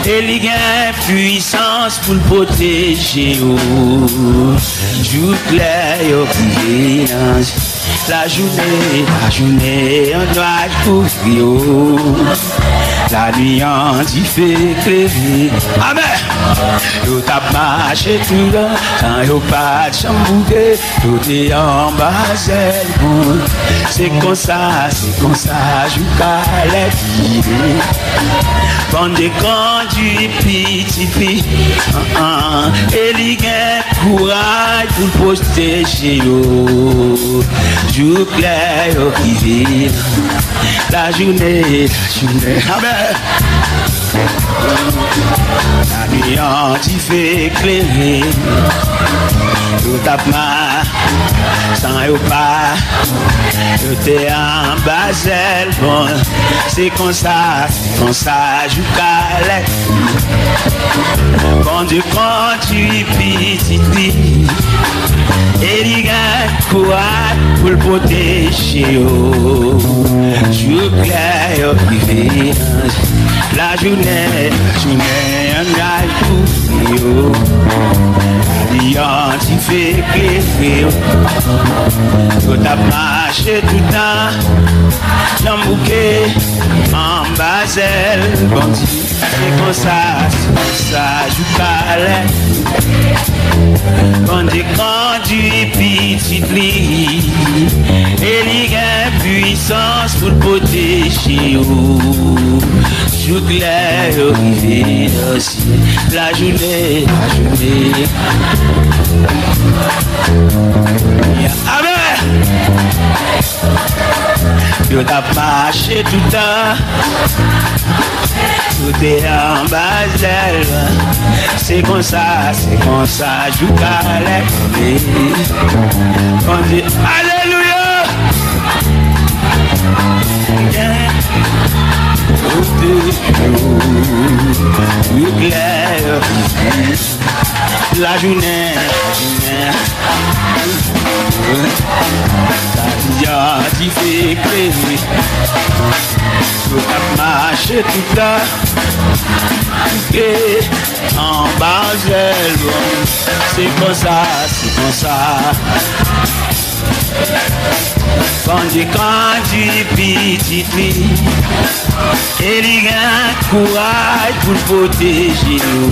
E li gen pwisans pou l pwoteje yo. Jouk lè yo rive nan lajounen, lajounen, yon nwaj kouvri yo. Lanwi, yon dife klere. Amèn. Yo t ap mache toutan, san yo pa t janm bouke. Yo te anba zèl Bondye. Se konsa, se konsa, jouka lè ki lè. Bondye kondui pitit li. An, an. E li gen kouraj pou l pwoteje yo. Jouk lè yo rive. Lajounen, lajounen. Amèn. Lanwi an dife klere. Yo t ap ma-, san yo pa, yo te anba zèl Bondye. Se konsa, se konsa, jouka lè Bondye kondui pitit li. E li gen kouraj pou l pwoteje yo. Jouk lè yo rive nan lajounen, lajounen, an nwaj kouvri yo. Lanwi an dife klere yo. Yo t ap mache toutan, janm bouke, anba zèl Bondye. Se konsa, se konsa, jouka lè Bondye kondui pitit li. E li gen pwisans pou l pwoteje yo. Jouk lè yo rive nan syèl. Lajounen, lajounen. Amèn. Yo t ap mache toutan. Yo te anba zèl. Se konsa, se konsa, jouka lè. Bondye, alelouya. Kote yo, yo klè. Lajounen, lajounen. Sa di a dife klere. Yo t ap mache toutan. Ke anba zèl Bondye. Se konsa, se konsa. Bondye kondui pitit li. E li gen kouraj pou l pwoteje yo.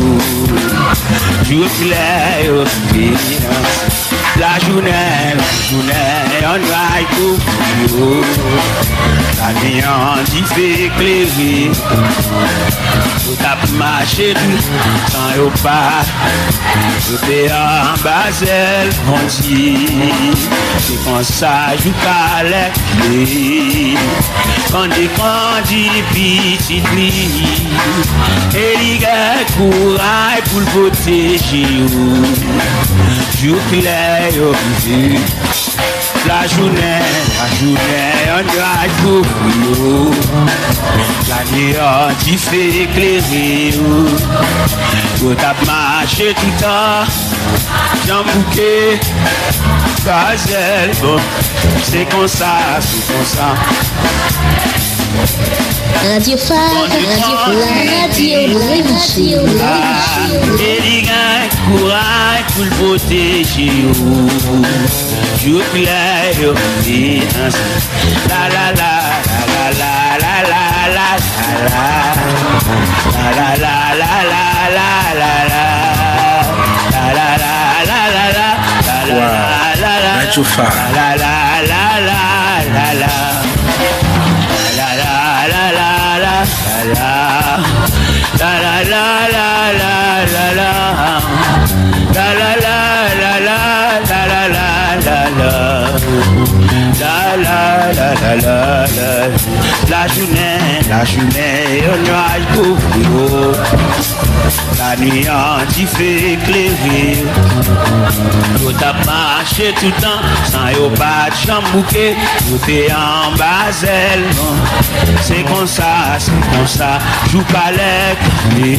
Jouk lè yo rive nan Lajounen, lajounen, yon nwaj kouvri yo. Lanwi an dife klere. Yo t ap mache tou san yo pa. Yo te anba zèl Bondye. Se konsa jouka lè Bondye kondui pitit li, e li gen kouraj pou l pwoteje w. Jouk lè yo rive, lajounen, lajounen, yon nwaj kouvri yo. Lanwi an dife klere yo. Yo t ap mache toutan. Jan bouke, gazèl, bon, se konsa, se konsa. Radio Phare, la radio religieuse. E li gen kouraj pou l pwoteje w. Jouk lè yo vin ansanm. La, la, la, la, la, la, la, la, la. La, la, la, la, la, la, la, la. La, la, la, la, la, la, la, la, la, la, la. Wa, Radio Phare. La, la, la, la, la, la, la. La, la, la, la, la, la, la. La, la, la, la, la, la, la. La, la, la, la, la, la, la, la, la, la. La, la, la, la, la, la. Lajounen, lajounen, yon nwaj kouvri yo. Lanwi an dife klere yo. Yo t ap mache toutan, san yo pa t janm bouke. Yo te anba zèl, non. Se konsa, se konsa, jouka lè kale.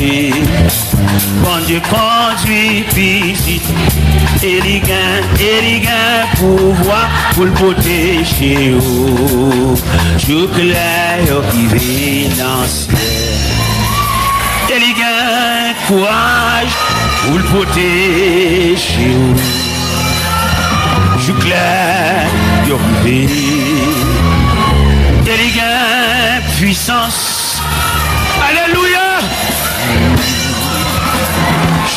Bondye kondui pitit, e li gen, e li gen pouvwa pou l pwoteje w. Jouk lè yo rive nan syèl. E li gen kouraj pou l pwoteje w. Jouk lè yo rive. E li gen pwisans. Alelouya!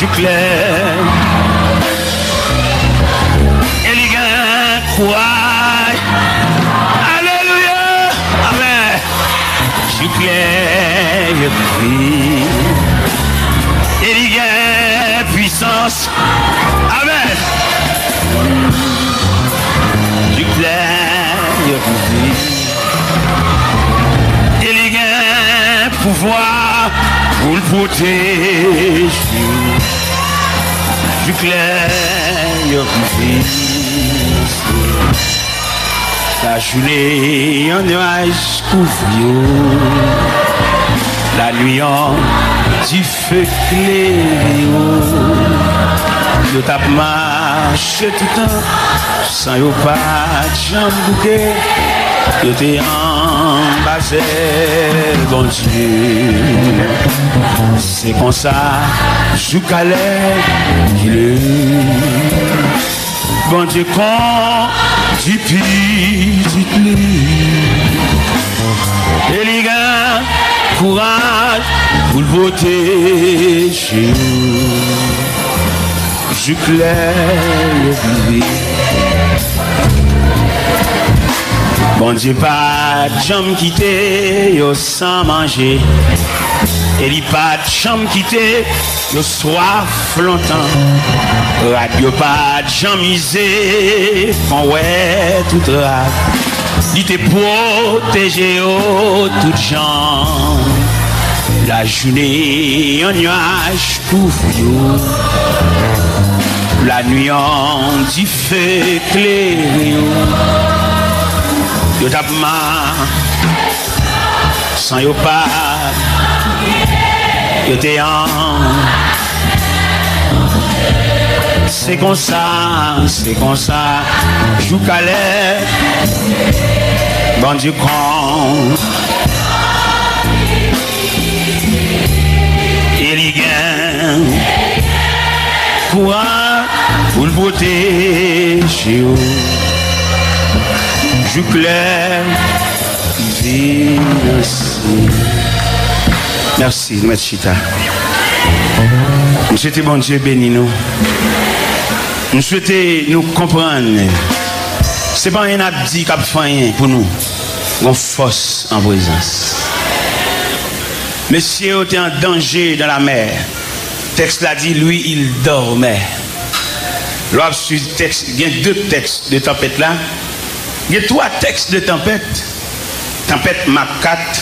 Jouk lè. E li gen kouraj. Alelouya! Amèn. Jouk lè yo rive. E li gen pwisans. Amèn. Jouk lè yo rive. E li gen pouvwa pou l pwoteje w. Jouk lè yo rive. Lajounen, yon nwaj kouvri yo. Lanwi, yon dife klere yo. Yo t ap mache toutan, san yo pa t janm bouke. Yo te anba zèl Bondye. Se konsa, jouk alè, il est. Bondye kondui pitit li. E li gen kouraj pou l pwoteje w. Jouk lè yo rive. Bondye pa t janm kite yo san manje. E li pa t janm kite yo swaf lontan. Rad yo pa t janm ize, fon wè tout rad. Li te pwoteje yo tout jan. Lajounen, yon nwaj kouvri yo. Lanwi, yon dife klere yo. Yo t ap ma- San yo pa, yo te an. Se konsa, se konsa, jouk alè, Bondye kon. E li gen kouraj pou l pwoteje w. Jouk lè Mèsi, nou mèt chita. M swete Bondye beni nou. M swete nou konprann, se pa anyen n ap di k ap fè anyen pou nou. Gon fòs an prezans. Mesye yo te an danje dans la mer. Tèks la di, lui, il dormait. Lè w ap swiv tèks, gen de tèks de tanpèt la. Gen twa tèks de tanpèt. Tanpèt Mak kat,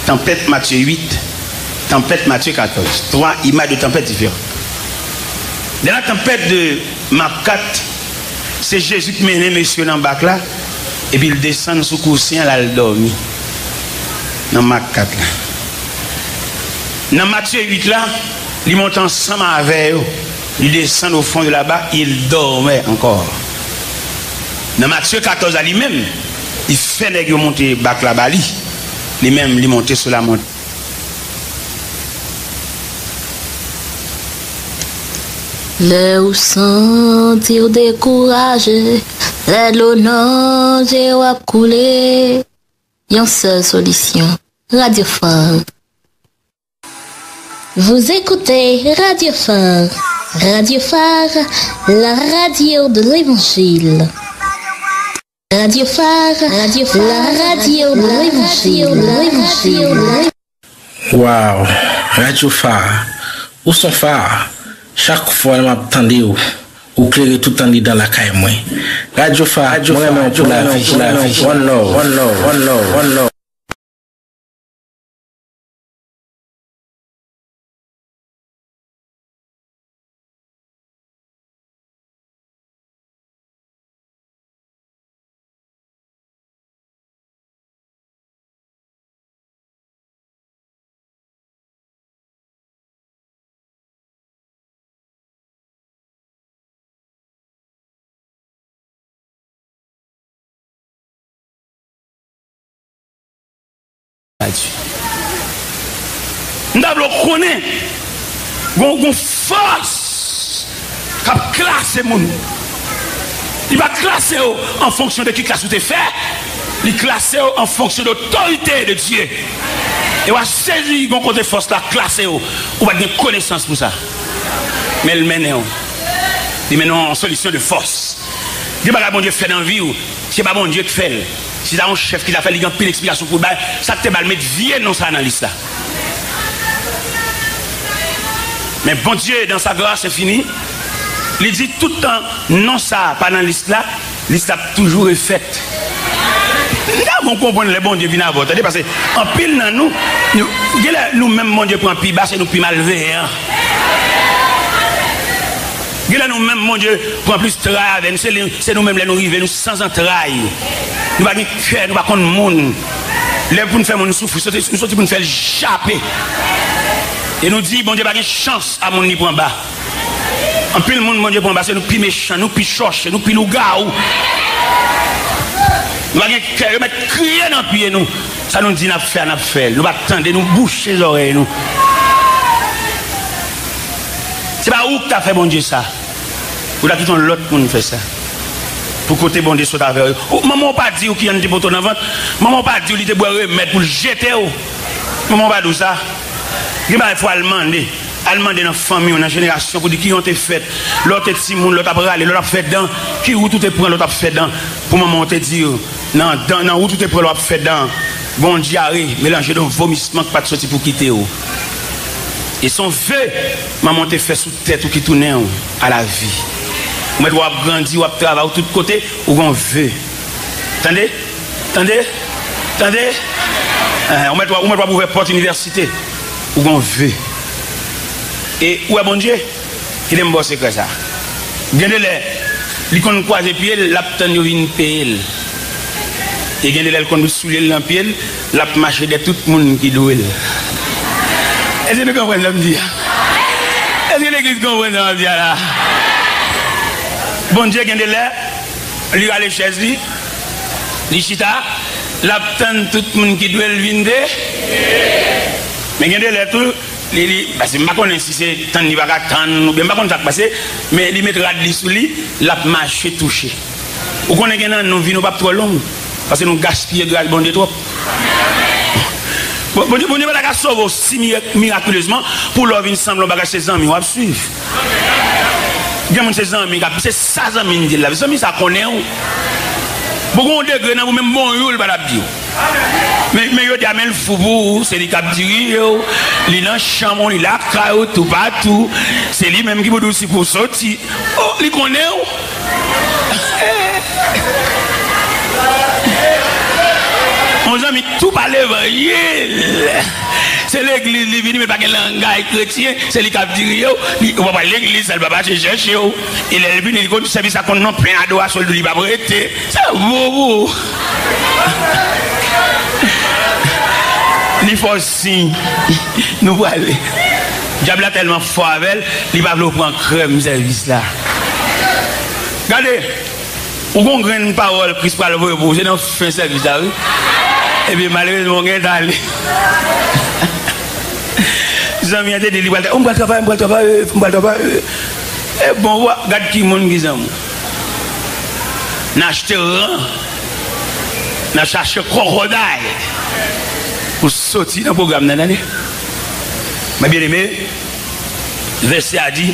tanpèt Matye uit, tanpèt Matye katòz. Twa imaj de tanpèt diferan. Dans la tempête de Mak kat, se Jezi ki mennen mesye yo nan bak la, epi l desann sou kousen an, l al dòmi nan Mak kat la. Nan Matye uit la, li monte ansanm avè yo, li desann au fond de la barque, il dormait encore. Nan Matye katòz la, li menm, li fè nèg yo monte bak la ba li, li menm, li monte sou la mont. Lè ou santi w dekouraje, lè dlo nan je w ap koule, yon sèl solisyon, Radyo Far. Vous écoutez Radio Phare. Radio Phare, la radio de l'Évangile. Radio Phare, Radio Phare, la radio de l'Évangile. Waw, Radyo Far, ou son far. Chak fwa m ap tande w, ou klere tout andedan lakay mwen. Radyo Far, mwen renmen w pou lavi, pou lavi. One love, one love, one love, one love. M ta vle w konnen, gon, gon fòs k ap klase moun. Li pa klase w an fonksyon de ki klas ou te fè, li klase w an fonksyon de otorite de Dye. E w a sezi gon kote fòs la klase w, ou pa t gen konesans pou sa. Men l mennen w. Li mennen w an solisyon de fòs. Gen bagay Bondye fè nan vi w, se pa Bondye k fè l. Si ta yon chèf ki ta fè l, li gen anpil eksplikasyon pou l bay. Sa k te ba l met vye non sa a nan lis la. Men Bondye, dans sa grâce infinie, li di tout tan non sa a pa nan lis la, lis la ap toujou refèt. M ta bon konprann lè Bondye vin avè w, tande, paske anpil nan nou, nou, genlè nou menm Bondye pran pi ba, se nou pi malveyan. Genlè nou menm Bondye pran plis tray avè n, se li, se nou menm lè nou rive, nou san zantray. Nou pa gen kè, nou pa konn moun. Lè pou n fè moun soufri, soti, nou soti pou n fè l jape. E nou di, Bondye pa gen chans a moun li pran ba. Anpil moun Bondye pran ba, se nou pi mechan, nou pi chòche, nou pi lougawou. Nou pa gen kè, yo mèt kriye nan pye nou. Sa nou di n ap fè a, n ap fè l. Nou pa tande, nou bouche zòrèy nou. Se pa ou k ta fè Bondye sa. Ou ta kite yon lòt moun fè sa. Pou kote Bondye sot avè w. Ou, manman w pa di w ki ann te pote w nan vant. Manman w pa di w li te bwè remèd pou l jete w. Manman w pa di w sa. Gen bagay fò w al mande. Al mande nan fanmi w, nan jenerasyon, pou di kijan w te fèt. Lè w te timoun, lè w t ap rale, lè w t ap fè dan, ki wout ou te pran lè w t ap fè dan, pou manman w te di w, nan, dan, nan wout ou te pran lè w ap fè dan, gen yon dyare melanje de vomisman ki pa t soti pou kite w. E se yon ve manman w te fè sou tèt ou ki tounen w a lavi. Ou mèt wè w ap grandi, w ap travay, ou tout kote, ou gen yon ve. Tande? Tande? Tande? Enhen, ou mèt wè, ou mèt wè pou ouvè pòt inivèsite. Ou gon ve. E ou wè Bondye, kite m ba w sekrè sa. Gen de lè, li konn kwaze pye l, l ap tann yo vin peye l. E gen de lè, l konn met soulye l nan pye l, l ap mache dèyè tout moun ki dwe l. Èske nou konprann sa m di a? Èske legliz konprann sa m ap di a la? Bondye gen de lè, li rale chèz li, li chita, l ap tann tout moun ki dwe l vin de. Men gen de lè tou, li, li, paske m pa konnen si se tann li pa ka tann, oubyen m pa konn sa k pase, men li met rad li sou li, l ap mache touche. Ou konnen gen nan nou, vi nou p ap twò long, paske nou gaspiye gras Bondye twòp. Bon, Bondye, Bondye pa ta ka sove w si mirak-, mirakilezman, pou lè w vin sanble yon bagay, se zanmi w ap swiv. Gen moun se zanmi k ap, se sa zanmi n di l la. Zanmi sa konnen w. Bon, gen yon degre nan ou menm, bonjou l pa t ap di w. Men, men yo di a men l fou pou ou, se li k ap dirije w, li nan chanm ou, li lakay ou, toupatou. Se li menm ki pou di w si pou w soti. Oh, li konnen w. Yon zanmi tou pa levanjil. Se legliz li vini, men pa gen langay kretyen, se li k ap dirije w. Li, ou pa pral legliz, sa l pa mache chèche w. E lè l vini, li konn sèvis la konn non plen adorasyon, li p ap rete. Se bobo. Li fè w siy. Nou prale. Dyab la tèlman fò avè l, li pa vle w pran krèm sèvis la. Gade, ou gon grenn pawòl Kris pral voye pou ou, se nan fen sèvis la, wi. Epi malerezman, ou gentan ale. Zanmi an te di li pral, oh, m pral travay, m pral travay, m pral travay. E bon, wa, gad ki moun ki zanmi w. N achte ran, n ap chache kòkòday pou soti nan pwogram nan, tande. Mes bien-aimés, vèsè a di,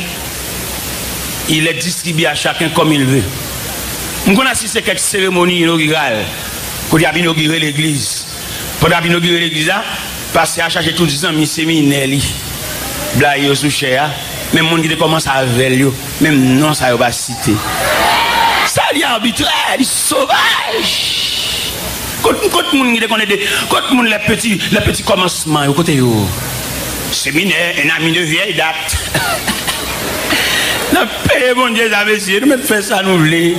il est distribué à chacun comme il veut. M konn asiste kèk seremoni inogiral kote y ap inogire legliz. Pandan y ap inogire legliz la, pastè a chache tout zanmi seminè li, blayi yo sou chè a, menm moun ki te kòmanse avè l yo, menm non sa yo pa site. Sa li arbitrè, li sovaj. Kot, kot moun ki te konnen de, kot moun les petits, les petits commencements yo, kote yo? Seminè, un ami de vieille date. N ap peye Bondye sa, mesye. Nou mèt fè sa nou vle.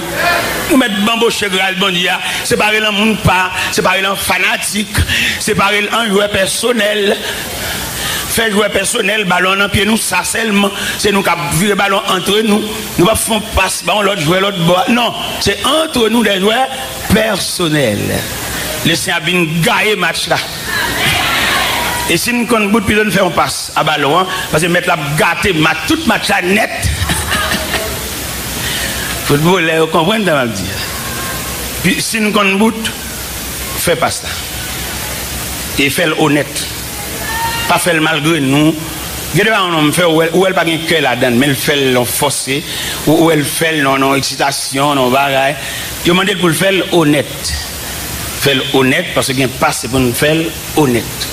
Nou mèt banboche gras Bondye a. Separe l an moun pa, separe l an fanatik, separe l an jwè pèsonèl. Fè jwè pèsonèl, balon an nan pye nou, sa sèlman. Se nou k ap vire balon antre nou. Nou p ap fè yon pas ba yon lòt jwè lòt bò a. Non, se antre nou de jwè pèsonèl. Lesenyè ap vin gaye match la. E si n konn bout, pito n fè yon pas a balon an, paske mèt la ap gate match, tout match la nèt. Foutbolè yo konprann sa m ap di a. Pi, si n konn bout, fè pas la. E fè l onèt. Pa fè l malgre nou. Gen de bagay yon nonm fè, ou wè, ou wè l pa gen kè ladan l, men l fè l yon fòse, ou, ou wè l fè l nan, nan eksitasyon, nan bagay. Yo mande l pou l fè l onèt. Fè l onèt, paske gen pas, se pou n fè l onèt.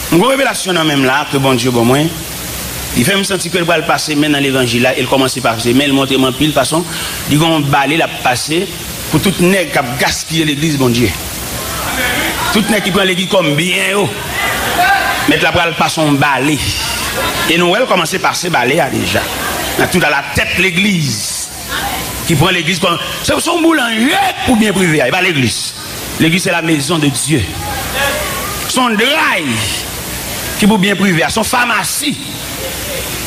M gon revelasyon nan men m la, ke Bondye ban mwen. Li fè m santi ke l pral pase men nan levanjil la, e l kòmanse pase men, l montre m anpil fason. Li gon bale l ap pase pou tout nèg k ap gaspiye legliz Bondye. Tout nèg ki pran legliz kòm byen yo. Mèt la pral pase yon bale. E nou wè l kòmanse pase bale a deja. Nan tout a la tèt legliz. Ki pran legliz kòm, se, se yon boulanje pou byen prive a, e pa legliz. Legliz se la maison de Dieu. Se yon dray ki pou byen prive a, se yon famasi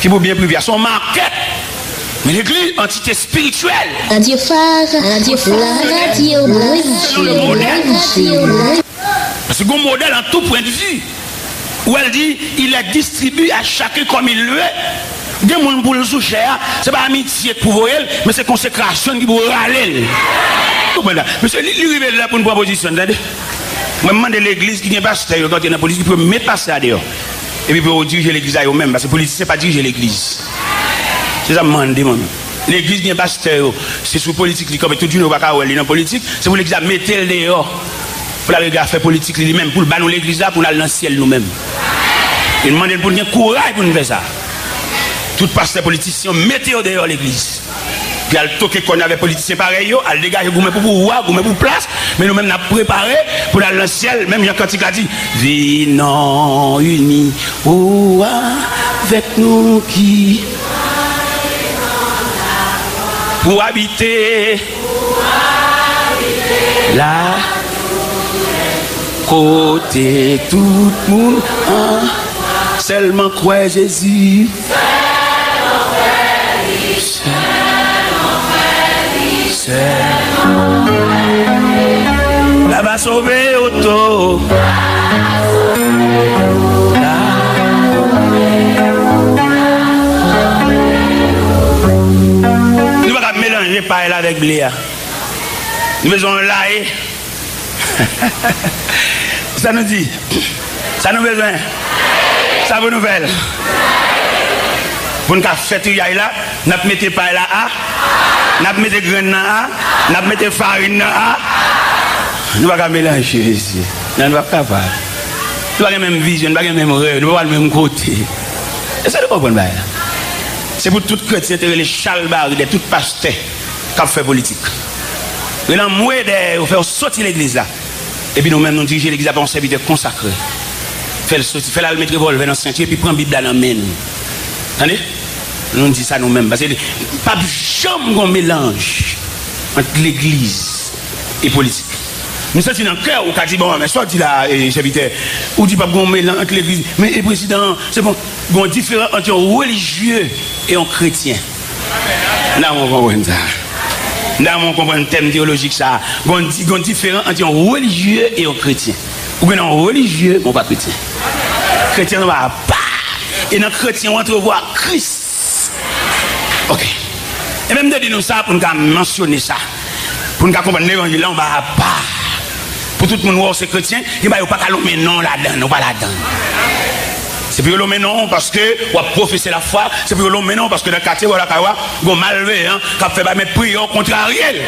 ki pou byen prive a, se yon makèt. Men legliz, antite espirityèl. Radio Phare, Radio Phare, la radio Bondye, la radio Bondye. Paske gon modèl an tout pwen de vi. Ou wè l di, il est distribué à chacun comme il le veut. Gen moun pou l sou chè a, se pa amitye k pou voye l, men se konsekrasyon ki pou rale l. Konprann la. Mesye, li, li rive lè pou n pran pozisyon n, tande. Mwen, m mande legliz ki gen pastè yo k antre nan politik pou yo met pastè a deyò. Epi pou yo dirije legliz la yo menm, paske politisyen pa dirije legliz. Se sa m mande mwen menm. Legliz gen pastè yo, se sou politik li kanpe, tout jounen ou pa ka wè li nan politik, se pou legliz la mete l deyò. Pou l al regle afè politik li, li menm, pou l ba nou legliz la, pou n al nan syèl nou menm. E n mande l pou n gen kouraj pou n fè sa. Tout pastè politisyen, mete yo deyò legliz. Pi al toke kò n avèk politisyen parèy yo, al degaje goumen pou pouvwa, goumen pou plas, men nou menm n ap prepare pou n al nan syèl, menm jan kantik la di, vin an ini ou avèk nou ki pou abite la kote tout moun an sèlman kwè Jezi. Sèl. La va sove oto. Nou pa ka melanje pay la avèk ble a. Nou bezwen yon laye. Sa nou di? Sa nou bezwen? Sa pou nou fè l? Pou n ka fè triyay la, n ap mete pay la a, n ap mete grenn nan a, n ap mete farin nan a. Nou pa ka melanje, mesye. Non, nou pa kapab. Nou pa gen menm vizyon, nou pa gen menm rèv, nou pa pral menm kote. Èske nou konprann bagay la? Se pou tout kretyen te rele chalbari dèyè tout pastè k ap fè politik. Rele anmwe dèyè yo, fè yo soti legliz la. Epi nou menm, nou dirije legliz la pa yon sèvitè konsakre. Fè l soti, fè l al met revòlvè nan senti, epi pran Bib la nan men nou. Tande? Nou di sa nou menm. Paske p ap janm gon melanj ant legliz e politik. M santi nan kè w, ou ka di, bon, men sa w di la, e, sèvitè, ou di p ap gon melanj ant legliz, men e prezidan an, se bon, gon diferan ant yon relijye e yon kretyen. M ta renmen w konprann sa. M ta renmen w konprann tèm teyolojik sa a. Gon di-, gon diferan ant yon relijye e yon kretyen. Ou gen nan yon relijye, men w pa kretyen. Kretyen se yon bagay apa. E nan kretyen, w antrevwa Kris. Ok. E men m te di nou sa pou n ka mansyone sa. Pou n ka konprann levanjil la, yon bagay apa. Pou tout moun wè w se kretyen, gen bagay yo pa ka lonmen non w ladan, ou pa ladan. Se pou yo lonmen non w paske w ap pwofese lafwa, se pou yo lonmen non w paske nan katye bò lakay ou a, gon malveyan k ap fè bagay, men priyè w kontrarye l.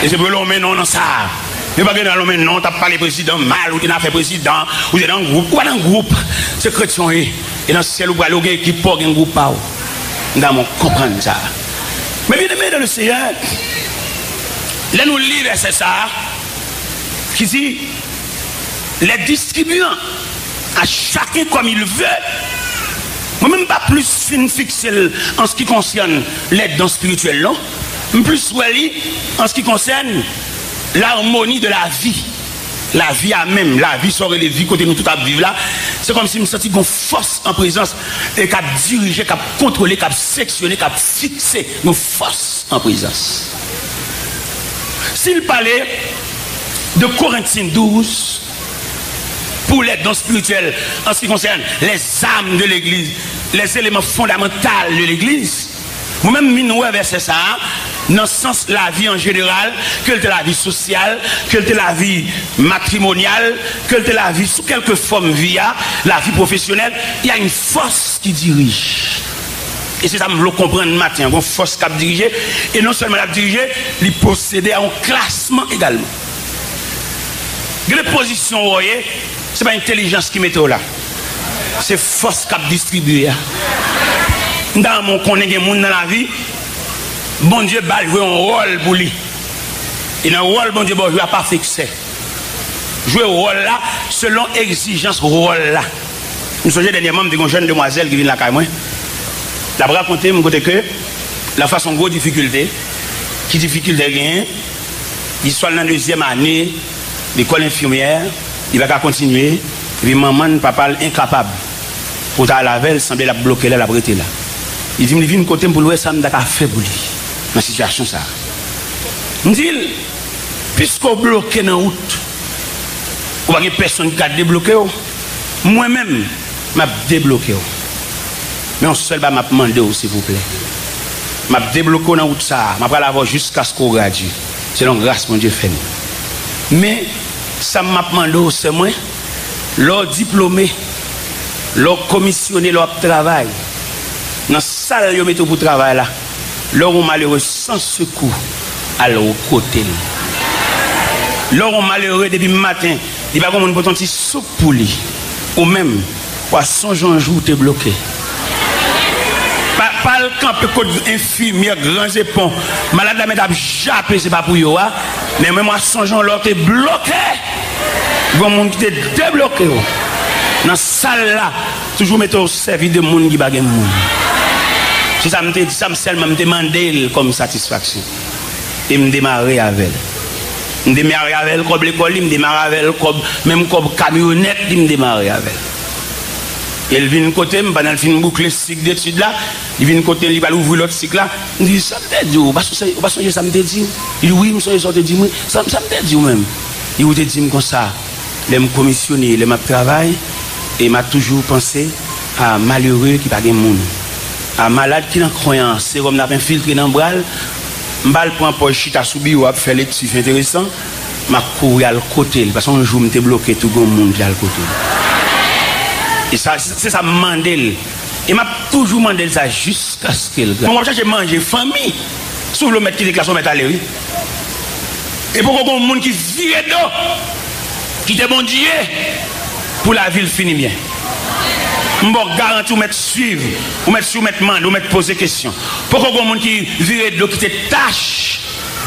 E se pou yo lonmen non w nan sa. Yo pa gen dwa lonmen non w, t ap pale prezidan mal, ou te nan afè prezidan, ou te nan gwoup, ou pa nan gwoup. Se kretyen w ye. E nan syèl ou prale, ou gen ekip pa w, gen gwoup pa w. M ta renmen w konprann sa. Mes bien-aimés dans le Seigneur, lè nou li vèsè sa a, ki di, les distribuant à chacun comme il veut. Mwen menm, m pa plis fin fikse l an ce qui concerne les dons spirituels, non. M plis wè li an ce qui concerne l'harmonie de la vie. Lavi a menm, lavi sa w rele vi kote nou tout ap viv la, se kòmsi m santi gon fòs an prezans e k ap dirije, k ap kontwole, k ap seksyone, k ap fikse, gon fòs an prezans. Si l pale de Korentyen douz, pour les dons spirituels, en ce qui concerne les âmes de l'église, les éléments fondamentaux de l'église, mwen menm, m vin wè vèsè sa a nan sans lavi an jeneral, ke l te lavi sosyal, ke l te lavi matrimonyal, ke l te lavi sou kèlke fòm vi a, lavi pwofesyonèl, il y a une force qui dirige. E se sa m vle w konprann maten an, gon fòs k ap dirije, e non sèlman l ap dirije, li posede a yon klasman egalman. Gen de pozisyon w ye, se pa entèlijans ki mete w la. Se fòs k ap distribye a. M ta renmen w konnen gen moun nan lavi, Bondye ba l jwe yon wòl pou li. E nan wòl Bondye ba w jwe a, pa fè eksè. Jwe wòl la selon egzijans wòl la. M sonje dènyèman, m te gen yon jèn demwazèl ki vin lakay mwen. L ap rakonte m kote ke l ap fas yon gwo difikilte. Ki difikilte l genyen? Li swa l nan dezyèm ane lekòl enfimyè, li pa ka kontinye, epi manman l, papa l enkapab pou ta al avè l, sanble l ap bloke la, l ap rete la. Li di m li vin kote m pou l wè sa m ta ka fè pou li nan sitiyasyon sa a. M di l, piske w bloke nan wout, ou pa gen pèsonn ki ka debloke w, mwen menm, m ap debloke w. Men yon sèl bagay m ap mande w, silvouplè. M ap debloke w nan wout sa a. M ap pral avè w jiskaske w gradye, selon gras Bondye fè nou. Men, sa m ap mande w, sè mwen, lè w diplome, lè w komisyone, lè w ap travay, nan sal yo mete w pou travay la, lè w yon malere san sekou, al kote l. Lè w yon malere depi maten, li pa gen moun pote yon ti soup pou li. Ou menm, w a sonje yon jou w te bloke. Pa, pa al kanpe kot enfimyè, gran zepon. Malad la mèt ap jape, se pa pou yo a. Men menm w a sonje yon lè w te bloke. Gon moun ki te debloke w. Nan sal la, toujou mete w sèvi de moun ki pa gen moun. Se sa m te di, sa m sèlman m te mande l kòm satisfaksyon. E m demare avè l. M demare avè l kòb lekòl li, m demare avè l kòb, menm kòb kamyonèt li, m demare avè l. E l vin kote m, pandan l fin boukle sik detid la, li vin kote m, li pral ouvri lòt sik la. M di, sa m te di w, ou pa sonje, ou pa sonje sa m te di w? Li di, wi, m sonje sa w te di m, wi. Sa, sa m te di w menm? Li di, ou te di m konsa, lè m komisyone, lè m ap travay, e m a toujou panse a malere ki pa gen moun, a malad ki nan kwen an, sewòm n ap enfiltre nan bra l, m pa al pran pòz chita sou biwo ap fè lekti enteresan, m ap kouri al kote l, paske yon jou m te bloke tou, gon moun ki al kote l. E sa, se sa m mande l. E m ap toujou mande l sa jiskaske l grandi. Men w ap chache manje fanmi. Si w vle w mèt kite klas, w mèt ale, wi. E poko gen yon moun ki vire do, kite Bondye, pou lavi l fini byen. M ba w garanti, w mèt swiv, w mèt swiv, w mèt mande, w mèt poze kesyon. Poko gen yon moun ki vire do, kite tach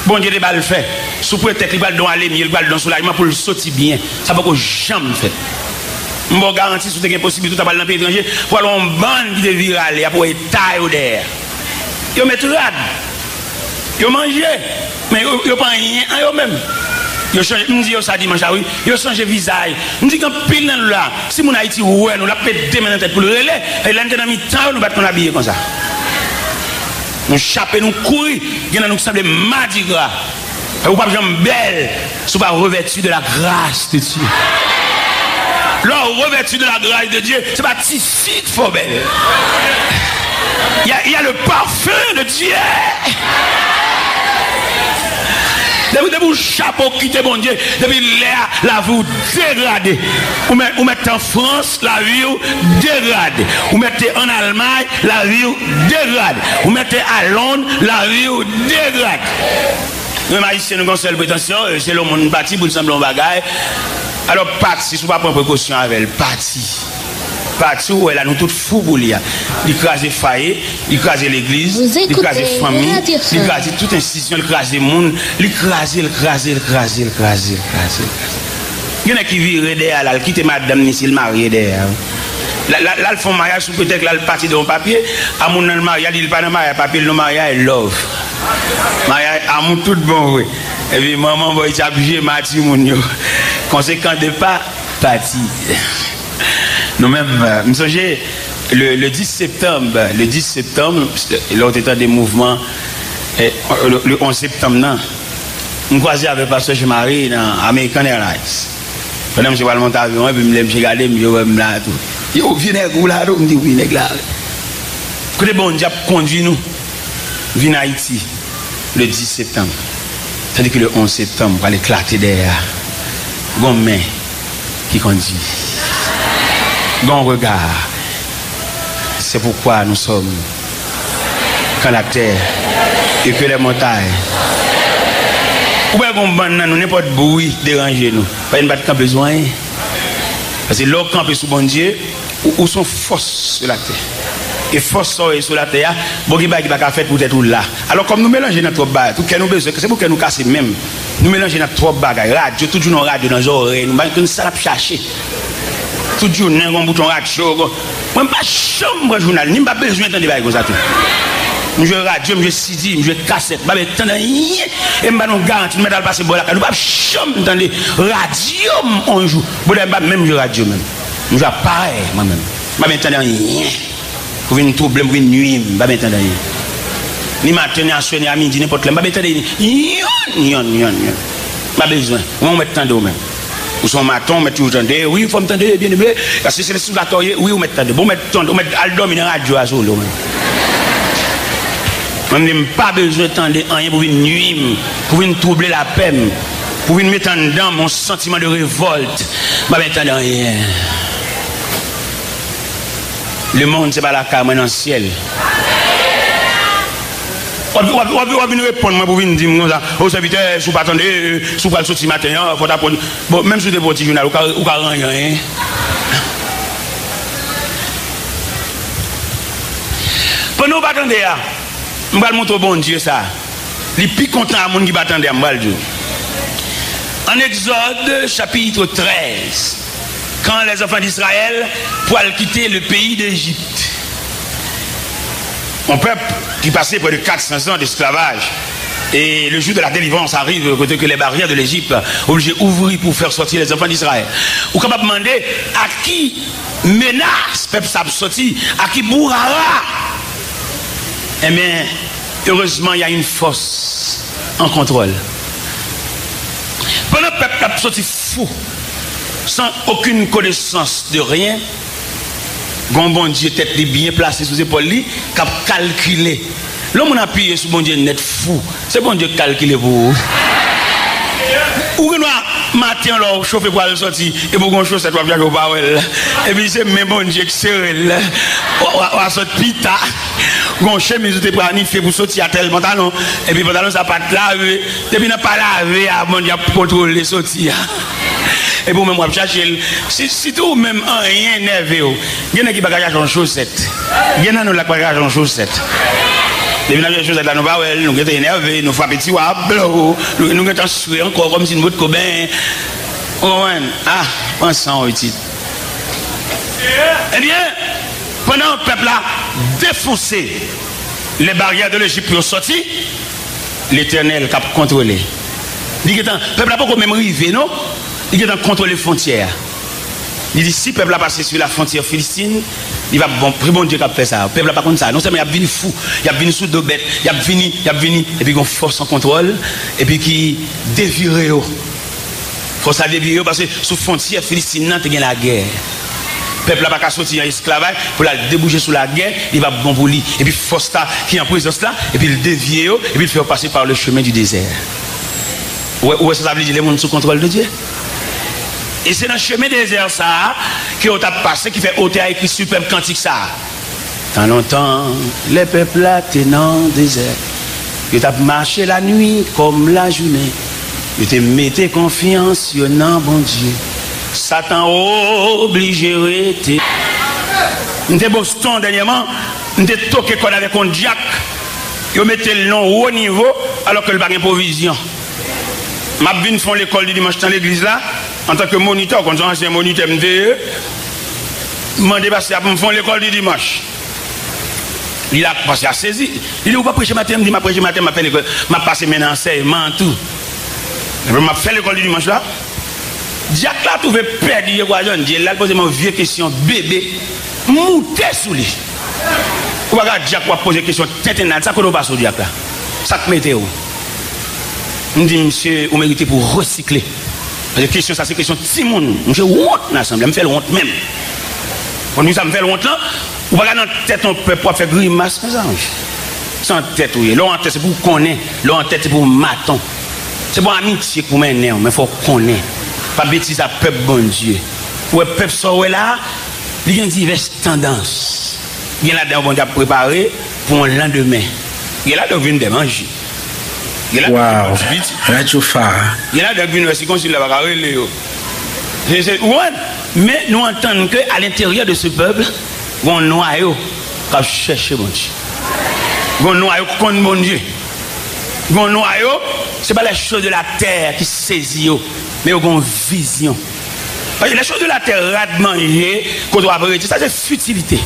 Bondye te ba l fè, sou pretèks li pral don alemye, li pral don soulajman pou l soti byen. Sa poko janm fèt. M ba w garanti, si w te gen posiblite, w ta pral nan peyi etranje, pou al wè yon bann ki te vire ale, y ap wè eta yo dèyè. Yo met rad. Yo manje. Men yo, yo pa anyen an yo menm. Yo chanje, m di yo sa dimanch la, wi. Yo chanje vizaj. M di gen anpil nan nou la, si moun Ayiti wè nou, l ap met de men nan tèt pou l rele. E lè n te nan mitan yo, nou pa t konn abiye konsa. Nou chape, nou kouri. Gen nan nou ki sanble madigra. Ou p ap janm bèl si w pa revèti de la grâce de Dieu. Lè w revèti de la grâce de Dieu, se pa tifi k fè w bèl. Il y a, il y a le parfum de Dieu. Depi, depi w chape, w kite Bondye, depi lè a, lavi w degrade. Ou mèt, ou mèt te an Frans, lavi w degrade. Ou mèt te an Almay, lavi w degrade. Ou mèt te a Lond, lavi w degrade. Nou menm Ayisyen, nou gen yon sèl pretansyon, e, se lè yon moun pati pou l sanble yon bagay. Alò, pati, si w pa pran prekosyon avè l, pati. Pati, ou wè la, nou tout fou pou li a. Li kraze fwaye, li kraze legliz, li kraze fanmi, li kraze tout enstitisyon, li kraze moun, li kraze, li kraze, li kraze, li kraze, li kraze, li kraze. Gen nèg ki vire dèyè l, al kite madanm ni si l marye dèyè. L al, l al, l al fè yon maryaj sou pretèks l al pati de yon papye, a moun nan l marye a, li, li pa nan maryaj papye, li nan maryaj love. Maryaj amou tout bon vre. Epi manman bòy ti ap jwe ma timoun yo. Konsekan de pa pati. Nou menm, euh, m sonje le, le dis septanm, le dis septanm, lè w te tande mouvman, eh, le, le onz septanm nan, m kwaze avèk pastè Jean-Marie nan American Airlines. Pandan misye pral monte avyon an, epi m lè misye gade m, yo wè m la tou. Yo, vye nèg ou la tou? M di wi, nèg la. Kote Bondye ap kondui nou vin Ayiti le dis septanm? Tandis que le onze septembre pral eklate dèyè a. Gon men ki kondui. Gon rega. C'est pourquoi nous sommes quand la terre et que les montagnes. Ou wè gon bann nan nou, nenpòt bri deranje nou. Paske nou pa t kanpe sou anyen. Paske lè w kanpe sou Bondye, ou, ou se yon fòs sou latè. E fòs sa w ye sou latè a, bon, gen bagay ki pa ka fèt poutèt ou la. Alò, kòm nou melanje nan twòp bagay, tout kè nou bezwen, se pou kè nou kase menm. Nou melanje nan twòp bagay. Radyo, tout jounen yon radyo nan zòrèy nou, nou pa konn sa n ap chache. Tout jounen gon bouton radyo, gon, mwen m pa janm pran jounal, ni m pa bezwen tande bagay konsa tou. M jwe radyo, m jwe C D, m jwe kasèt, m pa bezwen tande anyen. E m ba nou garanti, nou mèt al pase bò lakay, nou p ap janm tande radyo m yon jou. Bon, dayè, m pa menm jwe radyo menm. M jwe aparèy, mwen menm. M pa bezwen tande anyen. Pou vin twouble m, pou vin nui m, m pa bezwen tande anyen. Ni maten, ni aswè, ni a midi, nenpòt lè, m pa bezwen tande yonn, yonn, yonn, yonn. M pa bezwen. Ou mèt tande w menm. Ou se yon maton, ou mèt toujou tande. Wi, fò m tande, byeneme. Paske se sou latè w ye, wi, ou mèt tande. Bon, ou mèt tande, ou mèt al dòmi nan radyo a sou ou menm. Mwen menm, m pa bezwen tande anyen pou vin nui m, pou vin twouble lapè m, pou vin met anndan m yon santiman de revòlt. M pa bezwen tande anyen. Lemonn se pa lakay mwen, nan syèl. W ap, w ap, w ap, w ap vin reponn mwen pou vin di m konsa, o sèvitè, si w pa tande, si w pral soti maten an, fò w ta pran. Bon, menm si w te pran ti jounal, ou ka, ou ka ranyen anyen. Pandan w pa tande a, m pral montre w Bondye sa. Li pi kontan a moun ki pa tande a, m pral di w. En Exode chapitre treize, quand les enfants d'Israël pral kite le pays d'Égypte. Un peuple qui passait près de quatre cents ans d'esclavage. Et le jour de la délivrance arrive, kote ke les barrières de l'Égypte obligé ouvrir pour faire sortir les enfants d'Israël. Ou kapab mande, a ki menas pèp sa ap sòti, a ki bourara? Enben, heureusement, il y a une force en contrôle. Pandan pèp la ap sòti fou, sans aucune connaissance de rien, gon Bondye tèt li byen plase sou zepòl li, k ap kalkile. Lè yon moun apiye sou Bondye nèt fou, se Bondye k kalkile pou ou. Ou gen dwa Maten an, lè w chofe pou al sòti, epi w gen yon chosèt w ap chache, w pa wè l. Epi se men Bondye k sere l. W a, w a, w a sot pita. Gen yon chemiz ou te planifye pou soti a, tèl pantalon. Epi pantalon sa pa t lave. Depi nan pa lave a, Bondye ap kontwole soti a. Epi ou menm w ap chache l. Si, sitou ou menm anyen nève w. Gen nèg ki pa ka chache yon chosèt. Gen nan nou la k pa ka chache yon chosèt. Depi n ap chache chosèt la, nou pa wè l, nou gentan enève, nou frape tiwa, blow, nou, nou gentan swe ankò, kòmsi nou potko benyen. Ou konprann? Ah, pran san w, pitit. Ebyen, pandan pèp la defonse les barrières de l'Égypte pou yo sòti, Letènèl k ap kontwole. Li gentan, pèp la poko menm rive, non. Li gentan kontwole fwontyè a. Li di, si pèp la pase sou la fwontyè Filistin, li va bon, se Bondye k ap fè sa. Pèp la pa konn sa. Non sèlman y ap vini fou, y ap vini sou do bèt, y ap vini, y ap vini, epi gon fòs an kontwòl, epi ki devire yo. Fòs la devire yo, paske sou fwontyè Filistin nan te gen lagè. Pèp la pa ka soti an esklavaj pou l al debouche sou lagè, li p ap bon pou li. Epi fòs la ki an prezans la, epi l devye yo, epi l fè yo pase par le chemin du désert. Ou wè, ou wè sa sa vle di, lè moun sou kontwòl de Dye? E se nan chemen dezè sa a ke yo t ap pase, ki fè otè a ekri sou pèp kantik sa a. Tan lontan, lè pèp la te nan dezè, yo t ap mache lanwi kòm lajounen. Yo te mete konfyans yo nan Bondye. Satan oblije rete. M te Boston dènyèman, m te toke kòd avèk yon dyak. Yo mete l nan wo nivo, alò ke l pa gen pwovizyon. M ap vin fè yon lekòl di dimanch nan legliz la, antanke monitè, w konn se yon ansyen monitè m te ye. M mande pastè a pou m fè yon lekòl di dimanch. Li la, pastè a sezi. Li di, "Ou p ap preche maten?" M di, "M ap preche maten, m ap fè lekòl, m ap pase men nan ansèyman an tou." Epi m ap fè lekòl di dimanch la. Dyak la twouve pèdi je kwajan, je l la, l poze m yon vye kesyon bebe, moute sou li. Ou pa ka dyak w ap poze kesyon tenten nan sa, kote w pase w dyak la? Sa k mete w? M di, "Misye, ou merite pou w resikle." Paske kesyon sa se kesyon timoun. Misye wont nan asanble a, m fè l wont menm. Konn kisa m fè l wont lan? Ou pa ka nan tèt yon pèp w ap fè grimas, mezanmi. Se an tèt ou ye. Lè w an tèt, se pou w konnen. Lè w an tèt, se pou w maton. Se pa amitye k pou mennen w, men fò w konnen. Pa betize a pèp Bondye. Ou wè pèp sa w wè la a, li gen divès tandans. Gen ladan yo Bondye ap prepare pou yon landemen. Gen ladan yo vin dè manje. Gen ladan yo vin piti. Radyo Fa. Gen ladan yo vin wè si konsil la pa ka rele yo. Se, se, ou konprann? Men nou antann ke à l'intérieur de ce peuple, gen yon nwayo k ap chèche Bondye. Gen yon nwayo k konn Bondye. Gen yon nwayo, se pa les choses de la terre ki sezi yo, men yo gen yon vizyon. Paske les choses de la terre, rad manje, kote w ap rete, sa se fitilite.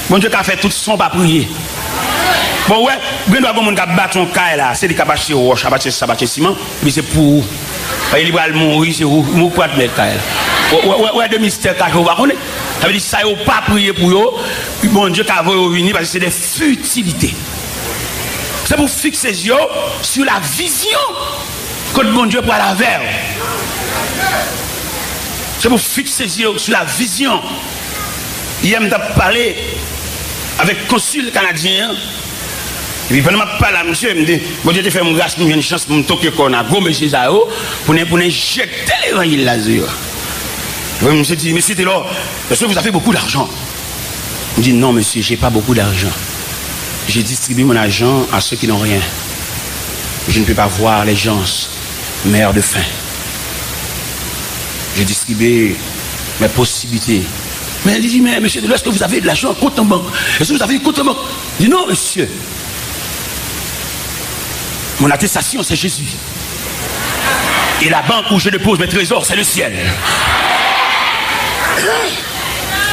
Bondye ka fè tout san w pa priye. Bon, ou wè, gen dwa gen moun k ap bati yon kay la, se li k ap achte wòch, ap achte sa, ap achte siman, epi se pou ou. Paske li pral mouri, se ou, ou k pral mèt kay la. Ou, ou, ou, ou wè de mistè kache ou pa konnen. Sa vle di sa yo pa priye pou yo, Bondye ka voye yo vini, paske se de fitilite. Se pou fikse zye w sur la vision. Kot Bondye pral avè w. Se pou fikse zye w sur la vision. Yè m t ap pale avèk konsil kanadyen an. Epi pandan m ap pale a misye, m di, Bondye te fè m gras pou m jwenn chans pou m toke kò nan gwo mesye sa yo, pou n, pou n enjekte levanjil la sou yo. Epi misye di, Monsieur Taylor, est-ce que vous avez beaucoup d'argent? M di, Non, monsieur, j'ai pas beaucoup d'argent. Je distribue mon argent à ceux qui n'ont rien. Je ne peux pas voir les gens meurent de faim. Je distribue mes possibilités. Mais il dit, Mais monsieur, est-ce que vous avez de l'argent, compte en banque? Est-ce que vous avez un compte en banque? Je dis, Non, monsieur. Mon attestation, c'est Jésus. Et la banque où je dépose mes trésors, c'est le ciel.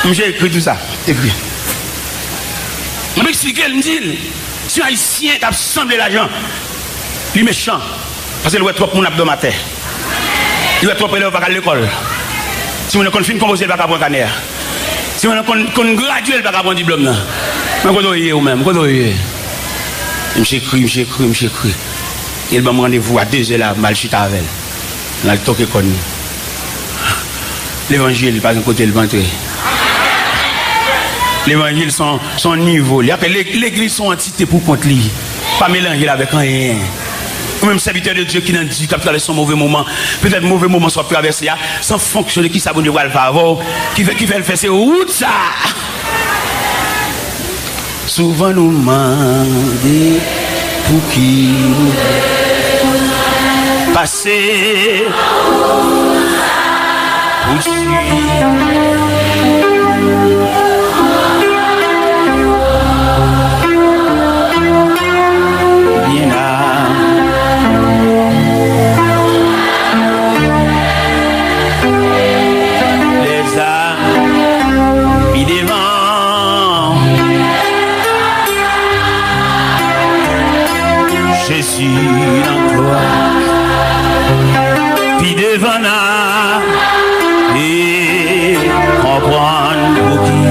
Misye ekri tou sa. Ekri. M ap eksplike l, m di l, si yon Ayisyen t ap sanble lajan, li mechan. Paske l wè twòp moun ap dòmi atè. Li wè twòp elèv pa ka al lekòl. Timoun nan konn fin konpoze, l pa ka pran kanè a. Timoun nan konn, konn gradye, l pa ka pran diplòm nan. Men kote w ye ou menm? Kote w ye? Misye kri, misye kri, misye kri. E l ban m randevou a dezè la, m al chita avè l. N al toke kòn li. Levanjil pa gen kote l pa antre. Levanjil se yon, se yon nivo. Li apèl le-, legliz se yon antite pou kont li. Pa melanje l avèk anyen. Ou menm sèvitè de Dye ki nan di, k ap travèse yon move moman, petèt move moman sa w ap travèse a, san fonksyon de kisa Bondye pral fè avè w, ki fè, ki fè l fè se wout sa a. Souvan nou mande pouki nou pase pou di. Byen la. Lèzam pi devan. Jezi nan glwa. Pi devan n a e konprann pouki.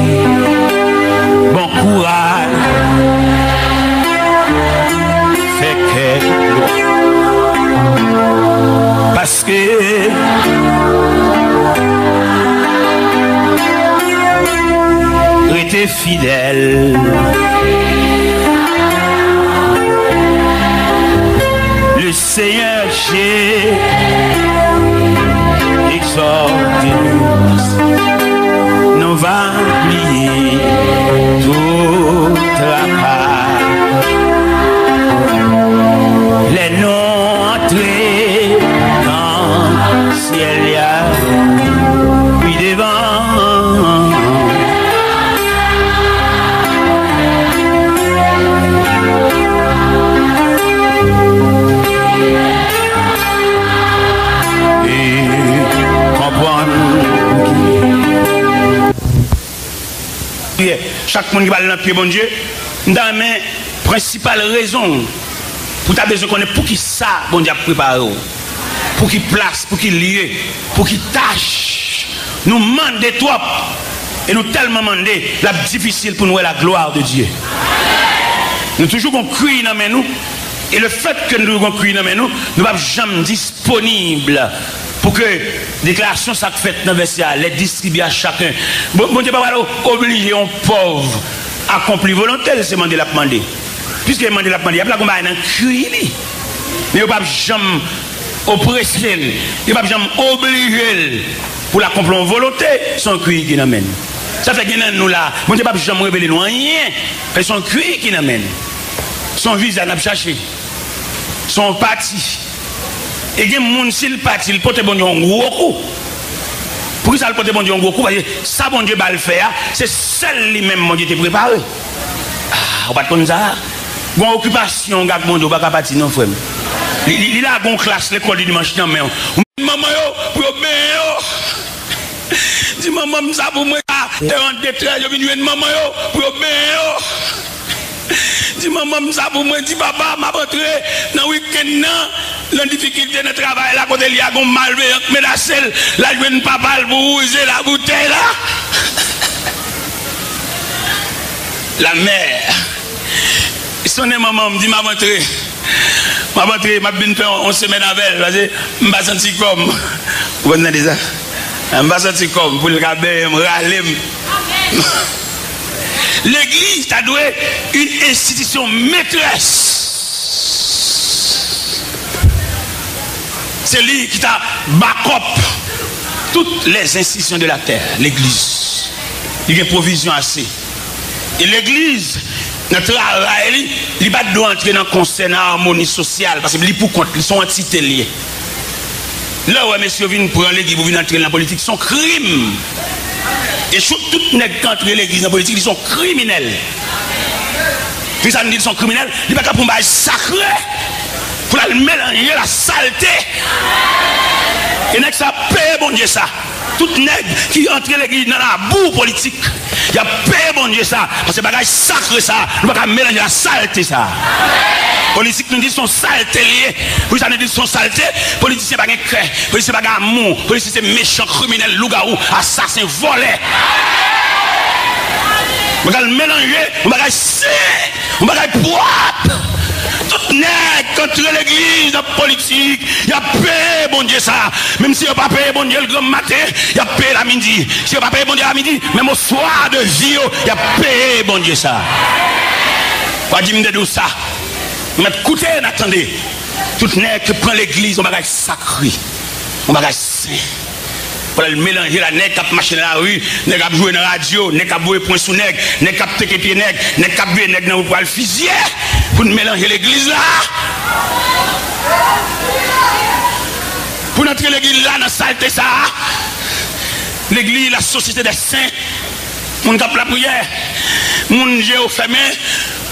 Bon kouraj. Fè kè glwa. Paske rete fidèl. Le Seigneur, j'ai exalté, nou va bliye tout traka. Lè nou antre nan syèl la, pi devan. E konprann pou ki. Chak moun ki pral nan pye Bondye, m ta renmen prensipal rezon pou w ta bezwen konnen poukisa Bondye ap prepare w, pou ki plas, pou ki lye, pou ki tach. Nou mande twòp, e nou tèlman mande, l ap difisil pou n wè la gloire de Dieu. Nou toujou gon kwi nan men nou, e le fèt ke nou toujou gon kwi nan men nou, nou p ap janm disponib pou ke deklarasyon sa k fèt nan vèsè a, les distribue à chacun. Bon, Bondye pa pral oblije yon pòv akonpli volonte l, se mande l ap mande. Piske mande l ap mande, y ap lage yon bagay nan kwi li. Men yo p ap janm oprese l, yo p ap janm oblije l pou l akonpli yon volonte, se yon kwi ki nan men l. Sa fè gen nan nou la, Bondye p ap janm revele nou anyen, paske se yon kwi ki nan men l. Se yon viza n ap chache. Se yon pati. E gen moun, si l pati, l pote Bondye yon gwo kou. Poukisa l pote Bondye yon gwo kou? Paske sa Bondye ba l fè a, se sèl li menm Bondye te prepare. Ah, ou pa t konn sa? Gon okipasyon w gen ak Bondye, ou pa ka pati non, frè m. Li, li, li lage yon klas lekòl di dimanch nan men w. Ou met manman yo pou yo benyen yo. Di manman m sa pou mwen, sa, lè yo an detrès, yo vin jwenn manman yo pou yo benyen yo. Di manman m sa pou mwen, di papa m ap antre nan wikenn nan, nan difikilte nan travay la, kote li a gon malveyan k menase l, l al jwenn papa l pou wouze laboutèy la. La mère. Sonnen manman m, di m ap antre. M ap antre, m ap vin fè yon, yon semèn avè l, paske m pa santi kò m. Ou konn tande sa? M pa santi kò m pou l ka benyen m, rale m. Legliz ta dwe yon enstitisyon metrès. Se li ki ta bakòp tout les institutions de la terre, legliz. Li gen pwovizyon ase. E legliz, nan travay li, li pa t dwe antre nan konsè, nan amoni sosyal, paske li pou kont li, se yon antite l ye. Lè w wè mesye yo vin pran legliz pou vin antre nan politik, se yon krim. E sou tout nèg ki antre legliz nan politik, li se yon kriminèl. Poukisa n di l se yon kriminèl? Li pa ka pran yon bagay sakre pou l al melanje la salte. E nèg sa ap peye Bondye sa. Tout nèg ki antre legliz nan labou politik, y ap peye Bondye sa. Paske bagay sakre sa, nou pa ka melanje la salte sa. Politik, nou di se yon salte l ye. Poukisa nou di se yon salte? Politisyen pa gen kè. Politisyen pa gen amou. Politisyen se mechan, kriminèl, lougawou, asasen, vòlè. Mwen pral melanje yon bagay sen, yon bagay pwòp. Tout nèg k antre legliz nan politik, y ap peye Bondye sa. Menm si yo pa peye Bondye l granm maten, y ap peye l a midi. Si yo pa peye Bondye a midi, menm oswa de vi yo, y ap peye Bondye sa. W a di m te di w sa. Ou mèt koute n a tande. Tout nèg ki pran legliz yon bagay sakre, yon bagay sen. Pou l al melanje la, nèg k ap mache nan lari, nèg ap jwe nan radyo, nèg k ap voye pwen sou nèg, nèg k ap teke pye nèg, nèg k ap veye nèg nan ou pral fizye. Pou n melanje legliz la. Pou n antre legliz la nan salte sa a. Legliz, la société des saints. Moun k ap lapriyè. Moun je yo fèmen.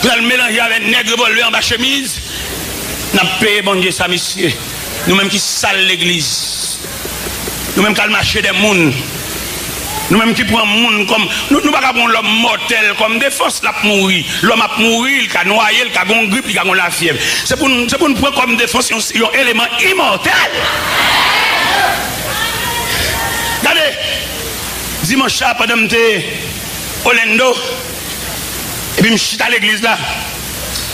Pral melanje avè nèg revòlvè anba chemiz. N ap peye Bondye sa, mesye. Nou menm ki sal legliz. Nou menm k al mache dèyè moun. Nou menm ki pran moun kòm, nou, nou pa ka pran yon lòm mòtèl kòm defans, l ap mouri. Lòm ap mouri, li ka nwaye, li ka gon grip, li ka gon lafyèv. Se pou n, se pou n pran kòm defans yon, yon eleman imòtèl. Gade, dimanch sa, pandan m te Orlando, epi m chita legliz la,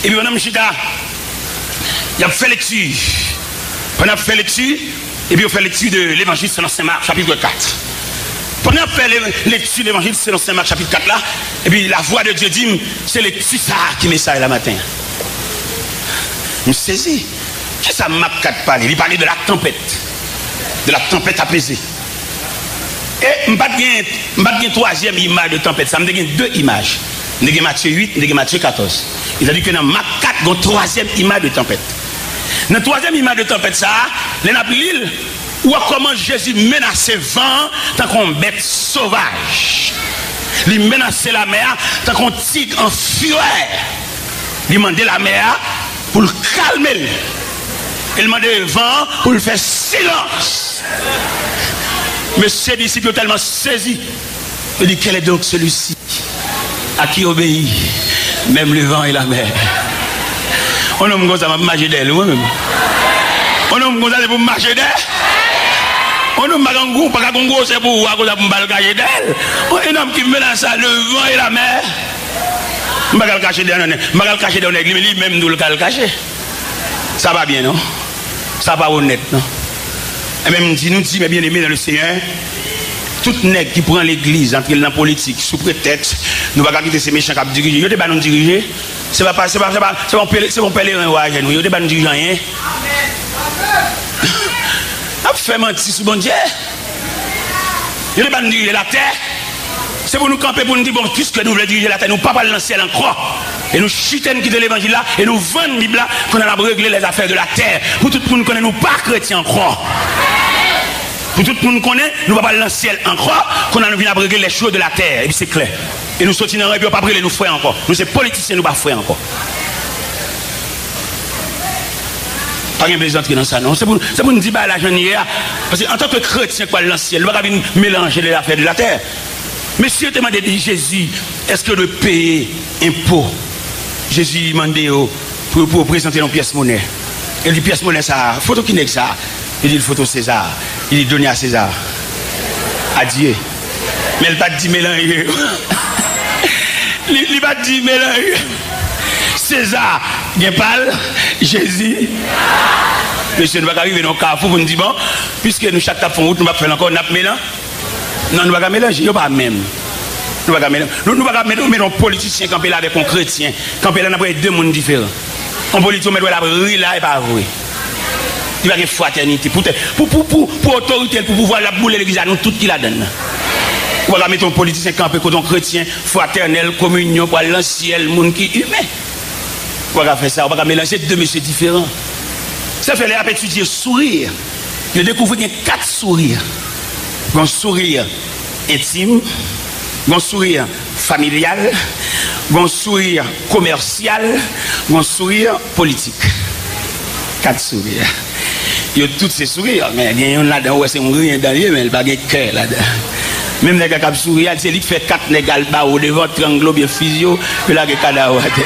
epi pandan m chita, y ap fè lekti. Pandan y ap fè lekti, epi yo fè lekti de Levanjil selon Sen Mak, chapit kat. Pandan y ap fè le-, lekti Levanjil selon Sen Mak, chapit kat la, epi la vwa de Dye di m, se lekti sa a ki mesaj la maten an. M sezi. Kisa Mak kat pale? Li pale de la tanpèt. De la tanpèt apeze. E m pa t gen, m pa t gen twazyèm imaj de tanpèt sa. M te gen de imaj. M te gen Matye uit, m te gen Matye katòz. Etandike nan Mak kat, gen yon twazyèm imaj de tanpèt. Nan twazyèm imaj de tanpèt sa a, lè n ap li l, ou wè kòman Jezi menase van an tankou yon bèt sovaj. Li menase lamè a tankou yon tig an firè. Li mande lamè a pou l kalme l. E l mande van an pou l fè silans. Mesye, disip yo tèlman sezi. Yo di, quel est donc celui-ci à qui obéit même le vent et la mer? Yon nonm konsa, m ap mache dèyè l, wi, mwen menm. Yon nonm konsa, se pou m mache dèyè. Yon nonm pa gen gwo, pa ka gen gwosè pou ou a konsa pou m pa al kache dèyè l. Yon nonm ki menase le vent et la mer. M pa ka al kache dèyè, non, non. M pa ka al kache dèyè yon nèg, li, li menm tou l ka al kache. Sa pa byen, non. Sa pa onèt, non. Ebyen, m di nou, di, mes bien-aimés dans le Seigneur, tout nèg ki pran legliz, antre l nan politik, sou pretèks, nou pa ka kite se mechan k ap dirije. Yo te ba nou dirije. Se pa, pa, se pa, se pa, se pa yon pele-, se pa yon pèleren yo aje nou. Yo te ba nou dirije anyen. N ap fè manti sou Bondye. Yo te ba nou dirije latè. Se pou nou kanpe pou nou di, bon, piske nou vle dirije latè, nou pa pral nan syèl ankò. E nou chite, n kite levanjil la, e nou vann Bib la, kounye a n ap regle les affaires de la terre. Pou tout moun konnen nou pa kretyen ankò. Pou tout moun konnen nou pa pral nan syèl ankò, kounye a nou vin ap regle les choses de la terre. Epi se klè. E nou soti nan ran, epi yo p ap rele nou frè ankò. Nou se politisyen, nou pa frè ankò. Pa gen plezantri nan sa, non. Se pou, se pou n di bagay la jan l ye a. Paske antanke kretyen k pral nan syèl, nou pa ka vin melanje les affaires de la terre. Mesye te mande, di Jezi, èske w dwe peye enpo? Jezi mande yo pou, pou yo prezante yon pyès monè. E li di, pyès monè sa a, foto ki nèg sa a? Li di l foto Seza. Li di, done a Seza. Adye. Men l pa t di melanje yo. Li, li pa t di melanje. Seza gen pa l, Jezi. Mesye, nou pa ka rive nan yon kafou pou n di, bon, piske nou chak t ap fè yon wout, nou p ap fè l ankò, n ap melan-, non, nou pa ka melanje, yo pa menm. Nou pa ka melanje. Nou, nou pa ka met, met yon politisyen kanpe la avèk yon kretyen. Kanpe la, n ap wè de moun diferan. Yon politisyen, ou mèt wè l ap ri la, e pa vre. Li pa gen fratènite. Poutèt, pou, pou, pou, pou otorite l, pou pouvwa l, l ap boule legliz la, nou tout ki ladann nan. Ou pa ka mete yon politisyen kanpe kote yon kretyen, fratènèl, kominyon, pral nan syèl, moun ki imen. Ou pa ka fè sa, ou pa ka melanje de mesye diferan. Sa fè lè y ap etidye souri, yo dekouvri gen kat souri. Gen yon souri entim, gen yon souri familyal, gen yon souri komèsyal, gen yon souri politik. Kat souri. Yo tout se souri, men gen youn ladan ou wè se yon griyen dan l ye, men l pa gen kè ladan. Menm nèg la k ap souri a, se li k fè kat nèg al ba ou devan, trangle w oubyen fizye w, yo lage kadav ou atè.